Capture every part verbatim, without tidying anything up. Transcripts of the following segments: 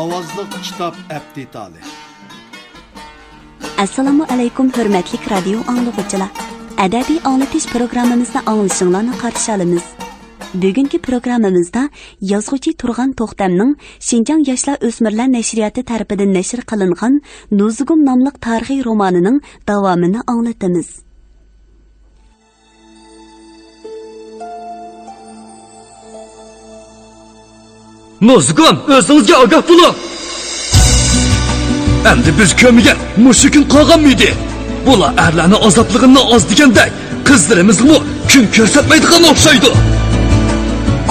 ئاۋازلىق كىتاب ئەپ دېتالى. ئەسسالامۇ ئەلەيكۇم، ھۆرمەتلىك رادىيو ئاڭلىغۇچىلار! ئەدەبىي ئاڭلىتىش پروگراممىمىزنى ئاڭلىشىڭلارنى قارشى ئالىمىز. بۈگۈنكى پروگراممىمىزدا يازغۇچى تۇرغان توختەمنىڭ شىنجاڭ ياشلار ئۆسمۈرلەر نەشرىياتى تەرىپىدىن نەشر قىلىنغان نۇزۇگۇم ناملىق تارىخىي رومانىنىڭ داۋامىنى ئاڭلىتىمىز. نۇزۇگۇم، ئۆزىڭىزگە ئاگاھ بولۇڭ! ئەمدى بىز كۆرمىگەن مۇشۇ كۈن قالغانمىدى؟ بۇلار ئەرلەرنىڭ ئازابلىقىنى ئاز دېگەندەك، قىزلىرىمىزغىمۇ كۈن كۆرسەتمەيدىغان ئوخشايدۇ.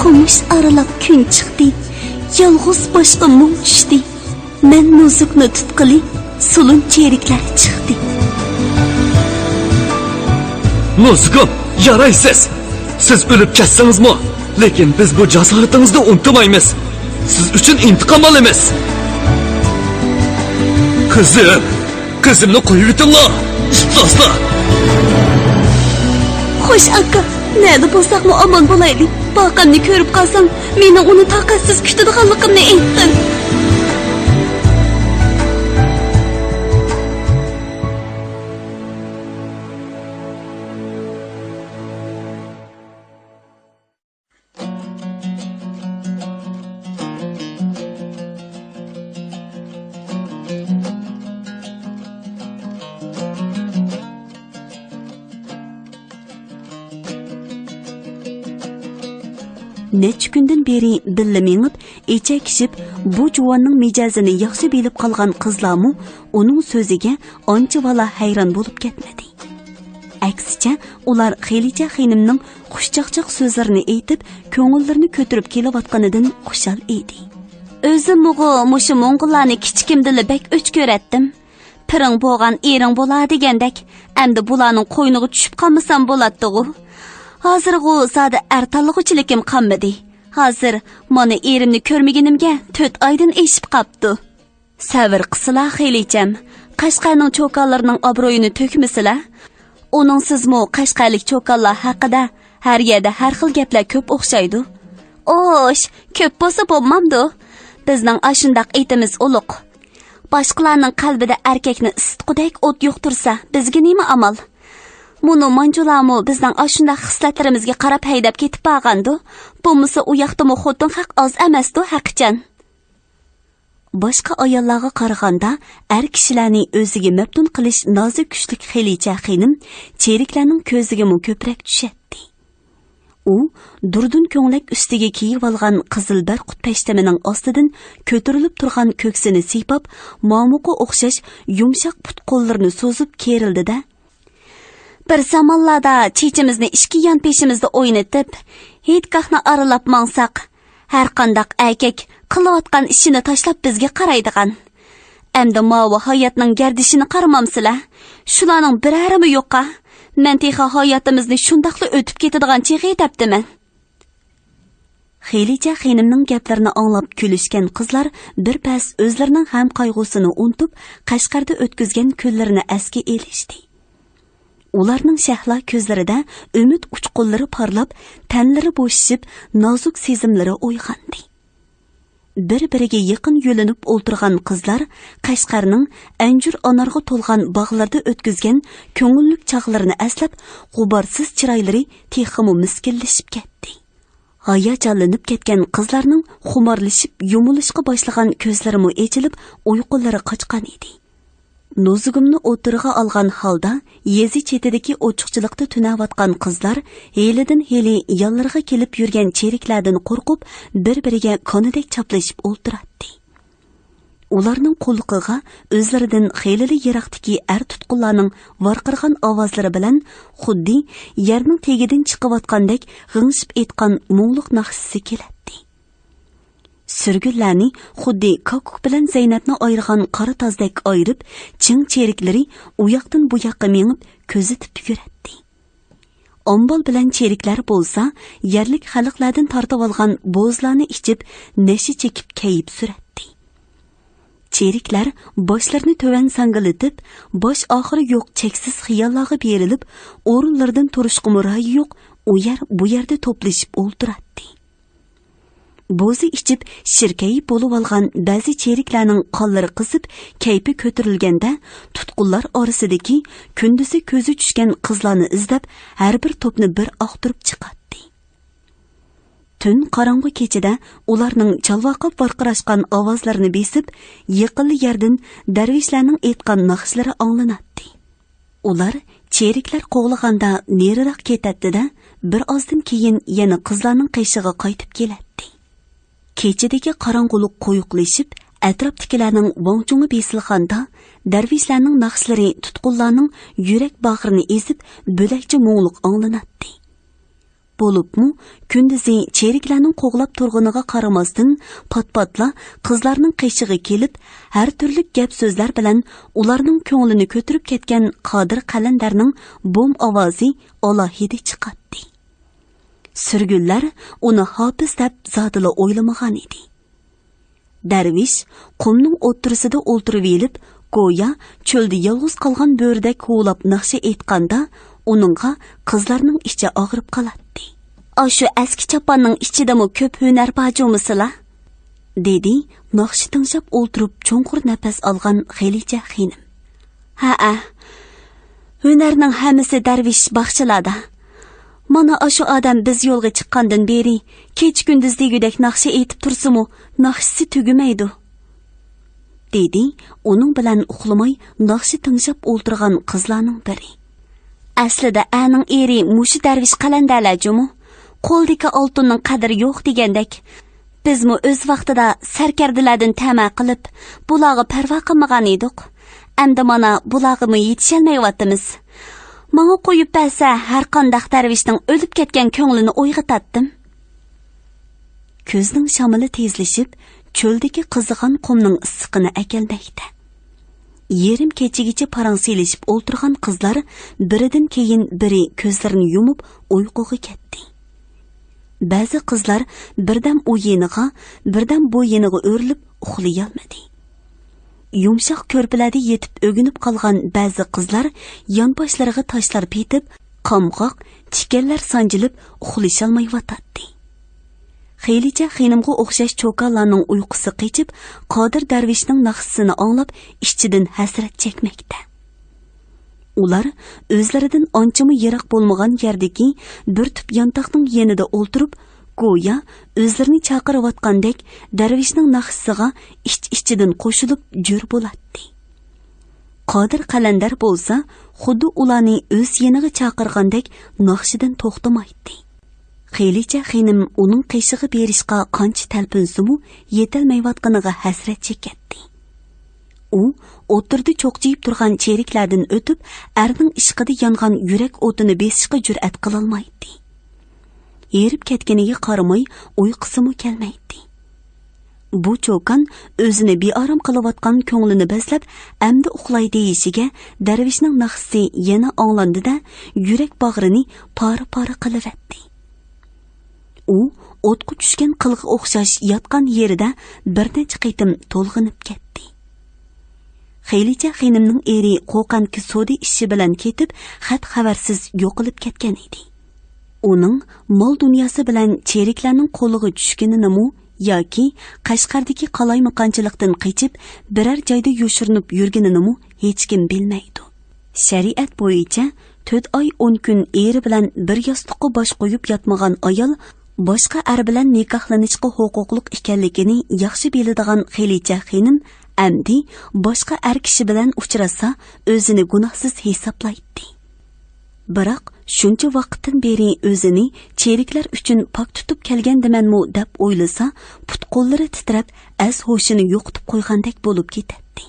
قومۇش ئارىلىق كۈن چىقتى، يالغۇز باشقا مۇڭ چۈشتى. مەن نۇزۇگنى تۇتقىلى، سولۇن چېرىكلەر چىقتى. نۇزۇگۇم، يارايسىز! سىز ئۆلۈپ كەتسىڭىزمۇ، لېكىن بىز بۇ جاسارىتىڭىزنى ئۇنتۇمايمىز. سىز ئۈچۈن ئىنتىقام ئالىمىز. قىزىم، قىزىمنى قويۇۋېتىڭلار، ئىپلاسلار! خوش ئاكا، نەدە بولساقمۇ ئامان بولايلى. باقامنى كۆرۈپ قالساڭ، مېنىڭ ئۇنى تاقەتسىز كۈتىدىغانلىقىمنى ئېيتقىن. نەچچە كۈندىن بېرى بىللە مېڭىپ، ئېچەكىشىپ، بۇ جۇۋاننىڭ مىجەزىنى ياخشى بىلىپ قالغان قىزلارمۇ ئۇنىڭ سۆزىگە ئانچە-ۋالا ھەيران بولۇپ كەتمىدى. ئەكسىچە، ئۇلار خېلىچە خېنىمنىڭ خۇشچاقچاق سۆزلىرىنى ئېيتىپ، كۆڭۈللىرىنى كۆتۈرۈپ كېلىۋاتقىنىدىن خۇشال ئىدى. ئۆزۈممۇغۇ مۇشۇ موڭغۇللارنى كىچىكىمدىلا بەك ئۆچ كۆرەتتىم. پىرىڭ بولغان ئېرىڭ بولا دېگەندەك، ئەمدى بۇلارنىڭ قوينىغا چۈشۈپ قالمىسام بولاتتىغۇ. ھازىرغۇ زادى ئەر تاللىغۇچىلىكىم قالمىدى. ھازىر مانا ئېرىمنى كۆرمىگىنىمگە تۆت ئايدىن ئېشىپ قاپتۇ. سەۋر قىسىلا خېلىچەم، قەشقەرنىڭ چوكانلىرىنىڭ ئابرۇيىنى تۆكمىسىلە. ئۇنىڭسىزمۇ قەشقەرلىك چوكانلار ھەققىدە ھەر يەردە ھەر خىل گەپلەر كۆپ ئوخشايدۇ. ئوش، كۆپ بولسا بولمامدۇ؟ بىزنىڭ ئاشۇنداق ئېتىمىز ئۇلۇغ. باشقىلارنىڭ قەلبىدە ئەركەكنى ئىسسىتقۇدەك ئوت يۇقتۇرسا، بىزگە نېمە ئامال؟ مۇنۇ مانجۇلارمۇ بىزنىڭ ئاشۇنداق خىسلەتلىرىمىزگە قاراپ ھەيدەپ كېتىپ بارغاندۇ؟ بولمىسا ئۇ ياقتىمۇ خوتۇن خەق ئاز ئەمەستۇ ھەقىچان. باشقا ئاياللارغا قارىغاندا، ئەر كىشىلەرنى ئۆزىگە مەپتۇن قىلىش نازۇك كۈچلۈك خېلىچە خېنىم چېرىكلەرنىڭ كۆزىگىمۇ كۆپرەك چۈشەتتى. ئۇ دۇردۇن كۆڭلەك ئۈستىگە كىيىۋالغان قىزىل بەرقۇت پەشتىمىنىڭ ئاستىدىن كۆتۈرۈلۈپ تۇرغان كۆكسىنى سىيپاپ، مامۇققا ئوخشاش يۇمشاق پۇت-قوللىرىنى سوزۇپ كېرىلدى-دە، بىر زامانلاردا چېچىمىزنى ئىككى يان پېشىمىزدا ئوينىتىپ، ھېيتگاھنى ئارىلاپ ماڭساق، ھەرقانداق ئەركەك قىلىۋاتقان ئىشىنى تاشلاپ بىزگە قارايدىغان. ئەمدى ماۋۇ ھاياتنىڭ گەردىشىنى قارىمامسىلە؟ شۇلارنىڭ بىرەرىمۇ يوقا؟ مەن تېخى ھاياتىمىزنى شۇنداقلا ئۆتۈپ كېتىدىغان چېغى دەپتىمەن. خېلىچە خېنىمنىڭ گەپلىرىنى ئاڭلاپ كۈلۈشكەن قىزلار بىر پەس ئۆزلىرىنىڭ غەم-قايغۇسىنى ئۇنتۇپ، قەشقەردە ئۆتكۈزگەن كۈنلىرىنى ئەسكە ئېلىشتى. ئۇلارنىڭ شەھلا كۆزلىرىدە ئۈمىد ئۇچقۇنلىرى پارلاپ، تەنلىرى بوشىشىپ، نازۇك سېزىملىرى ئويغاندى. بىر-بىرىگە يېقىن يۆلىنىپ ئولتۇرغان قىزلار قەشقەرنىڭ ئەنجۈر ئانارغا تولغان باغلىرىدا ئۆتكۈزگەن كۆڭۈللۈك چاغلىرىنى ئەسلەپ، غۇبارسىز چىرايلىرى تېخىمۇ مىسكىنلىشىپ كەتتى. ھاياجانلىنىپ كەتكەن قىزلارنىڭ خۇمارلىشىپ يۇمۇلۇشقا باشلىغان كۆزلىرىمۇ ئېچىلىپ، ئۇيقۇلىرى قاچقان ئىدى. نۇزۇگۇمنى ئوتتۇرىغا ئالغان ھالدا يېزا چېتىدىكى ئوچۇقچىلىقتا تۈنەۋاتقان قىزلار ھېلىدىن ھېلى يانلىرىغا كېلىپ يۈرگەن چېرىكلەردىن قورقۇپ، بىر-بىرىگە كانىدەك چاپلىشىپ ئولتۇراتتى. ئۇلارنىڭ قۇلىقىغا ئۆزلىرىدىن خېلىلا يىراقتىكى ئەر تۇتقۇنلارنىڭ ۋارقىرىغان ئاۋازلىرى بىلەن خۇددى يەرنىڭ تېگىدىن چىقىۋاتقاندەك غىڭشىپ ئېيتقان مۇڭلۇق ناخشىسى كېلەتتى. سۈرگۈنلەرنى خۇددى كاككۇك بىلەن زەينەپنى ئايرىغان قارا تازدەك ئايرىپ، چىڭ چېرىكلىرى ئۇياقتىن بۇياققا مېڭىپ كۆزىتىپ يۈرەتتى. ئامبال بىلەن چېرىكلەر بولسا يەرلىك خەلقلەردىن تارتىۋالغان بوزلارنى ئىچىپ، نەشە چېكىپ كەيپ سۈرەتتى. چېرىكلەر باشلىرىنى تۆۋەن ساڭگىلىتىپ، باش ئاخىرى يوق چەكسىز خىياللارغا بېرىلىپ، ئورۇنلىرىدىن تۇرۇشقىمۇ رايى يوق، ئۇ يەر بۇ يەردە توپلىشىپ ئولتۇراتتى. بوزى ئىچىپ، شىركەيىپ بولۇۋالغان بەزى چېرىكلەرنىڭ قانلىرى قىزىپ، كەيپى كۆتۈرۈلگەندە، تۇتقۇنلار ئارىسىدىكى كۈندۈزى كۆزى چۈشكەن قىزلارنى ئىزدەپ، ھەر بىر توپنى بىر ئاختۇرۇپ چىقاتتى. تۈن قاراڭغۇ كېچىدە ئۇلارنىڭ چالۋاقاپ ۋارقىراشقان ئاۋازلىرىنى بېسىپ، يېقىنلا يەردىن دەرۋىشلەرنىڭ ئېيتقان ناخشىلىرى ئاڭلىناتتى. ئۇلار چېرىكلەر قوغلىغاندا نېرىراق كېتەتتى-دە، بىر ئازدىن كېيىن يەنە قىزلارنىڭ قېشىغا قايتىپ كېلەتتى. كېچىدىكى قاراڭغۇلۇق قويۇقلىشىپ، ئەتراپتىكىلەرنىڭ ۋاڭچۇڭى بېسىلغاندا، دەرۋىشلەرنىڭ ناخشىلىرى تۇتقۇنلارنىڭ يۈرەك باغرىنى ئېزىپ، بۆلەكچە مۇڭلۇق ئاڭلىناتتى. بولۇپمۇ، كۈندۈزى چېرىكلەرنىڭ قوغلاپ تۇرغىنىغا قارىماستىن، پات-پاتلا قىزلارنىڭ قېشىغا كېلىپ، ھەر تۈرلۈك گەپ-سۆزلەر بىلەن ئۇلارنىڭ كۆڭلىنى كۆتۈرۈپ كەتكەن قادىر قەلەندەرنىڭ بوم ئاۋازى ئالاھىدە چىقاتتى. سۈرگۈنلەر ئۇنى ھاپىز دەپ زادىلا ئويلىمىغان ئىدى. دەرۋىش قۇمنىڭ ئوتتۇرىسىدا ئولتۇرۇۋېلىپ، گويا چۆلدە يالغۇز قالغان بۆرىدەك ھۇۋلاپ ناخشا ئېيتقاندا، ئۇنىڭغا قىزلارنىڭ ئىچى ئاغرىپ قالاتتى. «ئاشۇ ئەسكى چاپاننىڭ ئىچىدىمۇ كۆپ ھۈنەر بار جۇمۇسىلا؟» دېدى ناخشا تىڭشاپ ئولتۇرۇپ چوڭقۇر نەپەس ئالغان خېلىچە خېنىم. «ھەئە، ھۈنەرنىڭ ھەممىسى دەرۋىش باغچىلاردا. مانا ئاشۇ ئادەم بىز يولغا چىققاندىن بېرى كېچە-كۈندۈز دېگۈدەك ناخشا ئېيتىپ تۇرسىمۇ، ناخشىسى تۈگىمەيدۇ»، دېدى ئۇنىڭ بىلەن ئۇخلىماي ناخشا تىڭشاپ ئولتۇرغان قىزلارنىڭ بىرى. «ئەسلىدە ئەنىڭ ئېرى مۇشۇ دەرۋىش قەلەندەرلەر جۇمۇ. قولدىكى ئالتۇننىڭ قەدرى يوق دېگەندەك. بىزمۇ ئۆز ۋاقتىدا سەركەردىلەردىن تەمە قىلىپ، بۇلارغا پەرۋا قىلمىغان ئىدۇق. ئەمدى مانا بۇلارغىمۇ يېتىشەلمەيۋاتىمىز. ماڭا قويۇپ بەرسە، ھەرقانداق دەرۋىشنىڭ ئۆلۈپ كەتكەن كۆڭلىنى ئويغىتاتتىم.» كۈزنىڭ شامىلى تېزلىشىپ، چۆلدىكى قىزىغان قۇمنىڭ ئىسسىقىنى ئەكەلمەكتە. يېرىم كېچىگىچە پاراڭ سېلىشىپ ئولتۇرغان قىزلار بىرىدىن كېيىن بىرى كۆزلىرىنى يۇمۇپ ئۇيقۇغا كەتتى. بەزى قىزلار بىردەم ئۇ يېنىغا، بىردەم بۇ يېنىغا ئۆرۈلۈپ ئۇخلىيالمىدى. يۇمشاق كۆرپىلەردە يېتىپ ئۆگىنىپ قالغان بەزى قىزلار يانباشلىرىغا تاشلار پېتىپ، قامغاق، تىكەنلەر سانجىلىپ ئۇخلىشالمايۋاتاتتى. خېلىچە خېنىمغا ئوخشاش چوكانلارنىڭ ئۇيقۇسى قېچىپ، قادىر دەرۋىشنىڭ ناخشىسىنى ئاڭلاپ، ئىچىدىن ھەسرەت چەكمەكتە. ئۇلار ئۆزلىرىدىن ئانچىمۇ يىراق بولمىغان يەردىكى بىر تۈپ يانتاقنىڭ يېنىدا ئولتۇرۇپ، گويا ئۆزلىرىنى چاقىرىۋاتقاندەك دەرۋىشنىڭ ناخشىسىغا ئىچ-ئىچىدىن قوشۇلۇپ جۆر بولاتتى. قادىر قەلەندەر بولسا خۇددى ئۇلارنى ئۆز يېنىغا چاقىرغاندەك ناخشىدىن توختىمايتتى. خېلىچە خېنىم ئۇنىڭ قېشىغا بېرىشقا قانچە تەلپۈنسىمۇ، يېتەلمەيۋاتقىنىغا ھەسرەت چېكەتتى. ئۇ ئوتتۇرىدا چوقچىيىپ تۇرغان چېرىكلەردىن ئۆتۈپ، ئەرنىڭ ئىشقىدا يانغان يۈرەك ئوتىنى بېسىشقا جۈرئەت قىلالمايتتى. ھېرىپ كەتكىنىگە قارىماي، ئۇيقۇسىمۇ كەلمەيتتى. بۇ چوكان ئۆزىنى بىئارام قىلىۋاتقان كۆڭلىنى بەزلەپ، ئەمدى ئۇخلاي دېيىشىگە، دەرۋىشنىڭ ناخشىسى يەنە ئاڭلاندى-دە، يۈرەك باغرىنى پارە-پارە قىلىۋەتتى. ئۇ ئوتقا چۈشكەن قىلغا ئوخشاش ياتقان يېرىدە بىر نەچچە قېتىم تولغىنىپ كەتتى. خېلىچە خېنىمنىڭ ئېرى قوقەنكى سودا ئىشى بىلەن كېتىپ، خەت-خەۋەرسىز يوقىلىپ كەتكەن ئىدى. ئۇنىڭ مال-دۇنياسى بىلەن چېرىكلەرنىڭ قولىغا چۈشكىنىنىمۇ ياكى قەشقەردىكى قالايمىقانچىلىقتىن قېچىپ، بىرەر جايدا يوشۇرۇنۇپ يۈرگىنىنىمۇ ھېچكىم بىلمەيدۇ. شەرىئەت بويىچە تۆت ئاي ئون كۈن ئېرى بىلەن بىر ياستۇققا باش قويۇپ ياتمىغان ئايال باشقا ئەر بىلەن نىكاھلىنىشقا ھوقۇقلۇق ئىكەنلىكىنى ياخشى بىلىدىغان خېلىچە خېنىم ئەمدى باشقا ئەر كىشى بىلەن ئۇچراشسا، ئۆزىنى گۇناھسىز ھېسابلايتتى. بىراق، شۇنچە ۋاقىتتىن بېرى ئۆزىنى چېرىكلەر ئۈچۈن پاك تۇتۇپ كەلگەندىمەنمۇ دەپ ئويلىسا، پۇت-قوللىرى تىترەپ، ئەس-ھوشىنى يوقىتىپ قويغاندەك بولۇپ كېتەتتى.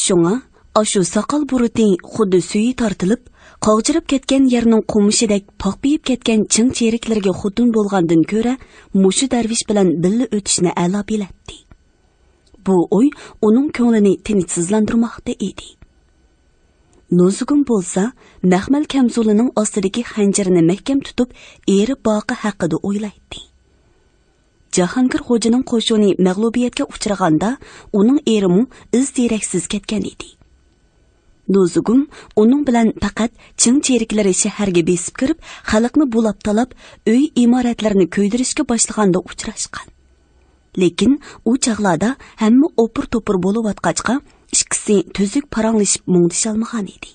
شۇڭا، ئاشۇ ساقال بۇرۇتى خۇددى سۈيى تارتىلىپ، قاغجىراپ كەتكەن يەرنىڭ قومۇشىدەك پاقپىيىپ كەتكەن چىڭ چېرىكلەرگە خوتۇن بولغاندىن كۆرە، مۇشۇ دەرۋىش بىلەن بىللە ئۆتۈشنى ئەلا بىلەتتى. بۇ ئوي ئۇنىڭ كۆڭلىنى تىنچسىزلاندۇرماقتا ئىدى. نوزۇگۇم بولسا، مەخمەل كەمزۇلىنىڭ ئاستىدىكى خەنجىرىنى مەھكەم تۇتۇپ، ئېرى باقى ھەققىدە ئويلايتتى. جاھانگىر خوجىنىڭ قوشۇنى مەغلۇبىيەتكە ئۇچرىغاندا، ئۇنىڭ ئېرىمۇ ئىز دېرەكسىز كەتكەن ئىدى. نوزۇگۇم ئۇنىڭ بىلەن پەقەت چىڭ چېرىكلىرى شەھەرگە بېسىپ كىرىپ، خەلقنى بۇلاپ-تالاپ، ئۆي ئىمارەتلىرىنى كۆيدۈرۈشكە باشلىغاندا ئۇچراشقان. لېكىن ئۇ چاغلاردا ھەممە ئوپۇر-توپۇر بولۇۋاتقاچقا، ئىككىسى تۈزۈك پاراڭلىشىپ مۇڭدىشالمىغان ئىدى.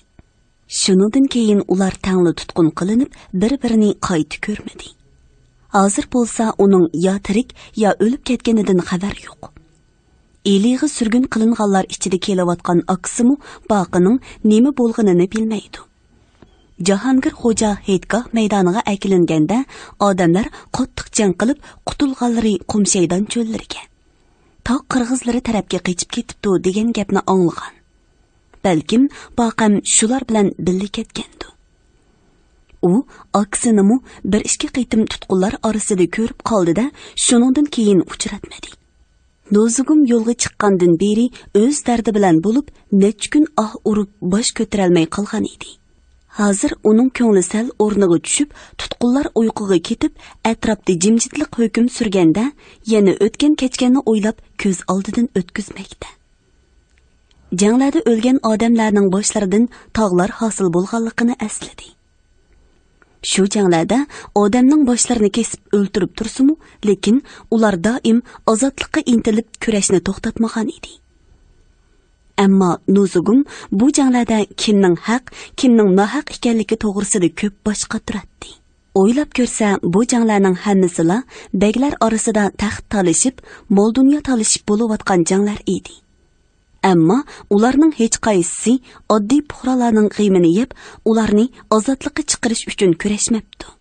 شۇنىڭدىن كېيىن ئۇلار تەڭلا تۇتقۇن قىلىنىپ، بىر-بىرىنى قايتا كۆرمىدى. ھازىر بولسا ئۇنىڭ يا تىرىك، يا ئۆلۈپ كەتكىنىدىن خەۋەر يوق. ئىلىغا سۈرگۈن قىلىنغانلار ئىچىدە كېلىۋاتقان ئاكىسىمۇ باقىنىڭ نېمە بولغىنىنى بىلمەيدۇ. جاھانگىر خوجا ھېيتگاھ مەيدانىغا ئەكېلىنگەندە، ئادەملەر قاتتىق جەڭ قىلىپ، قۇتۇلغانلىرى قۇمشەيدان چۆللىرىگە، تاغ قىرغىزلىرى تەرەپكە قېچىپ كېتىپتۇ دېگەن گەپنى ئاڭلىغان. بەلكىم باقەم شۇلار بىلەن بىللە كەتكەندۇ. ئۇ ئاكىسىنىمۇ بىر ئىككى قېتىم تۇتقۇنلار ئارىسىدا كۆرۈپ قالدى-دە، شۇنىڭدىن كېيىن ئۇچراتمىدى. نوزۇگۇم يولغا چىققاندىن بېرى ئۆز دەردى بىلەن بولۇپ، نەچچە كۈن ئاھ ئۇرۇپ، باش كۆتۈرەلمەي قالغان ئىدى. ھازىر ئۇنىڭ كۆڭلى سەل ئورنىغا چۈشۈپ، تۇتقۇنلار ئۇيقۇغا كېتىپ، ئەتراپتا جىمجىتلىق ھۆكۈم سۈرگەندە، يەنە ئۆتكەن-كەچكەننى ئويلاپ، كۆز ئالدىدىن ئۆتكۈزمەكتە. جەڭلەردە ئۆلگەن ئادەملەرنىڭ باشلىرىدىن تاغلار ھاسىل بولغانلىقىنى ئەسلىدى. شۇ جەڭلەردە ئادەمنىڭ باشلىرىنى كېسىپ ئۆلتۈرۈپ تۇرسىمۇ، لېكىن ئۇلار دائىم ئازادلىققا ئىنتىلىپ كۈرەشنى توختاتمىغان ئىدى. ئەمما نوزۇگۇم بۇ جەڭلەردە كىمنىڭ ھەق، كىمنىڭ ناھەق ئىكەنلىكى توغرىسىدا كۆپ باش قاتۇراتتى. ئويلاپ كۆرسە، بۇ جەڭلەرنىڭ ھەممىسىلا بەگلەر ئارىسىدا تەخت تالىشىپ، مال-دۇنيا تالىشىپ بولۇۋاتقان جەڭلەر ئىدى. ئەمما ئۇلارنىڭ ھېچقايسىسى ئاددىي پۇقرالارنىڭ غېمىنى يەپ، ئۇلارنى ئازادلىققا چىقىرىش ئۈچۈن كۈرەشمەپتۇ.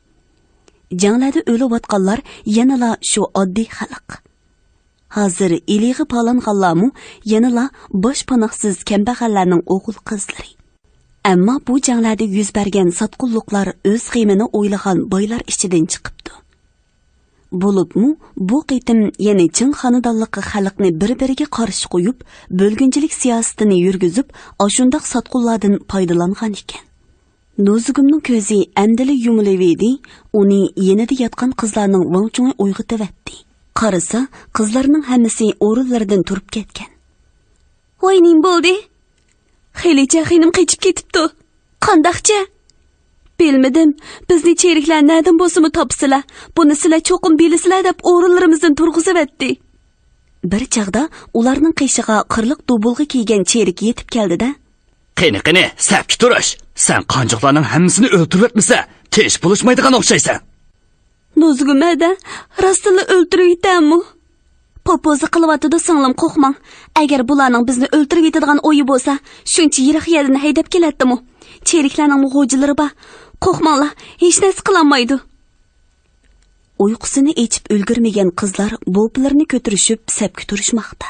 جەڭلەردە ئۆلۈۋاتقانلار يەنىلا شۇ ئاددىي خەلق. ھازىر ئىلىغا پالانغانلارمۇ يەنىلا باش پاناھسىز كەمبەغەللەرنىڭ ئوغۇل-قىزلىرى. ئەمما بۇ جەڭلەردە يۈز بەرگەن ساتقۇنلۇقلار ئۆز غېمىنى ئويلىغان بايلار ئىچىدىن چىقىپتۇ. بولۇپمۇ بۇ قېتىم يەنە چىڭ خانىدانلىقى خەلقنى بىر-بىرىگە قارشى قويۇپ، بۆلگۈنچىلىك سىياسىتىنى يۈرگۈزۈپ، ئاشۇنداق ساتقۇنلاردىن پايدىلانغان ئىكەن. نوزۇگۇمنىڭ كۆزى ئەمدىلا يۇمۇلۇۋىدى، ئۇنى يېنىدا ياتقان قىزلارنىڭ ۋاڭچۇڭى ئويغىتىۋەتتى. قارىسا، قىزلارنىڭ ھەممىسى ئورۇنلىرىدىن تۇرۇپ كەتكەن. ۋاي، نېمە بولدى؟ خېلىچە خېنىم قېچىپ كېتىپتۇ. قانداقچە؟ بىلمىدىم. بىزنى چېرىكلەر نەدىن بولسىمۇ تاپىسىلە. بۇنى سىلەر چوقۇم بىلىسىلە دەپ ئورۇنلىرىمىزدىن تۇرغۇزۇۋەتتى. بىر چاغدا ئۇلارنىڭ قېشىغا قىرلىق دوبۇلغا كىيگەن چېرىك يېتىپ كەلدى-دە. قېنى، قېنى، سەپكە تۇرۇش! سەن قانجۇقلارنىڭ ھەممىسىنى ئۆلتۈرۈۋەتمىسە، تىنچ بولۇشمايدىغان ئوخشايسەن. نوزۇگۇم ھەدە، راستتىنلا ئۆلتۈرۈۋېتەممۇ؟ پوپوزا قىلىۋاتىدۇ سىڭلىم، قورقماڭ. ئەگەر بۇلارنىڭ بىزنى ئۆلتۈرۈۋېتىدىغان ئويى بولسا، شۇنچە يىراق يەردىن ھەيدەپ كېلەتتىمۇ؟ چېرىكلەرنىڭمۇ غوجىلىرى بار. قورقماڭلار، ھېچنەرسە قىلالمايدۇ. ئۇيقۇسىنى ئېچىپ ئۈلگۈرمىگەن قىزلار بوپىلىرىنى كۆتۈرۈشۈپ سەپكە تۇرۇشماقتا.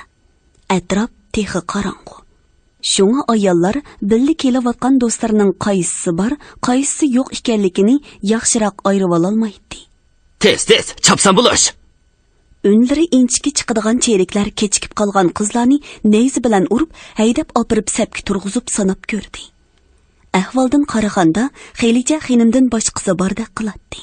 ئەتراپ تېخى قاراڭغۇ. شۇڭا ئاياللار بىللە كېلىۋاتقان دوستلىرىنىڭ قايسىسى بار، قايسىسى يوق ئىكەنلىكىنى ياخشىراق ئايرىۋالالمايتتى. تېز، تېز، چاپسان بولۇش! ئۈنلىرى ئىنچىكە چىقىدىغان چېرىكلەر كېچىكىپ قالغان قىزلارنى نەيزە بىلەن ئۇرۇپ، ھەيدەپ ئاپىرىپ سەپكە تۇرغۇزۇپ ساناپ كۆردى. ئەھۋالدىن قارىغاندا، خېلىچە خېنىمدىن باشقىسى باردەك قىلاتتى.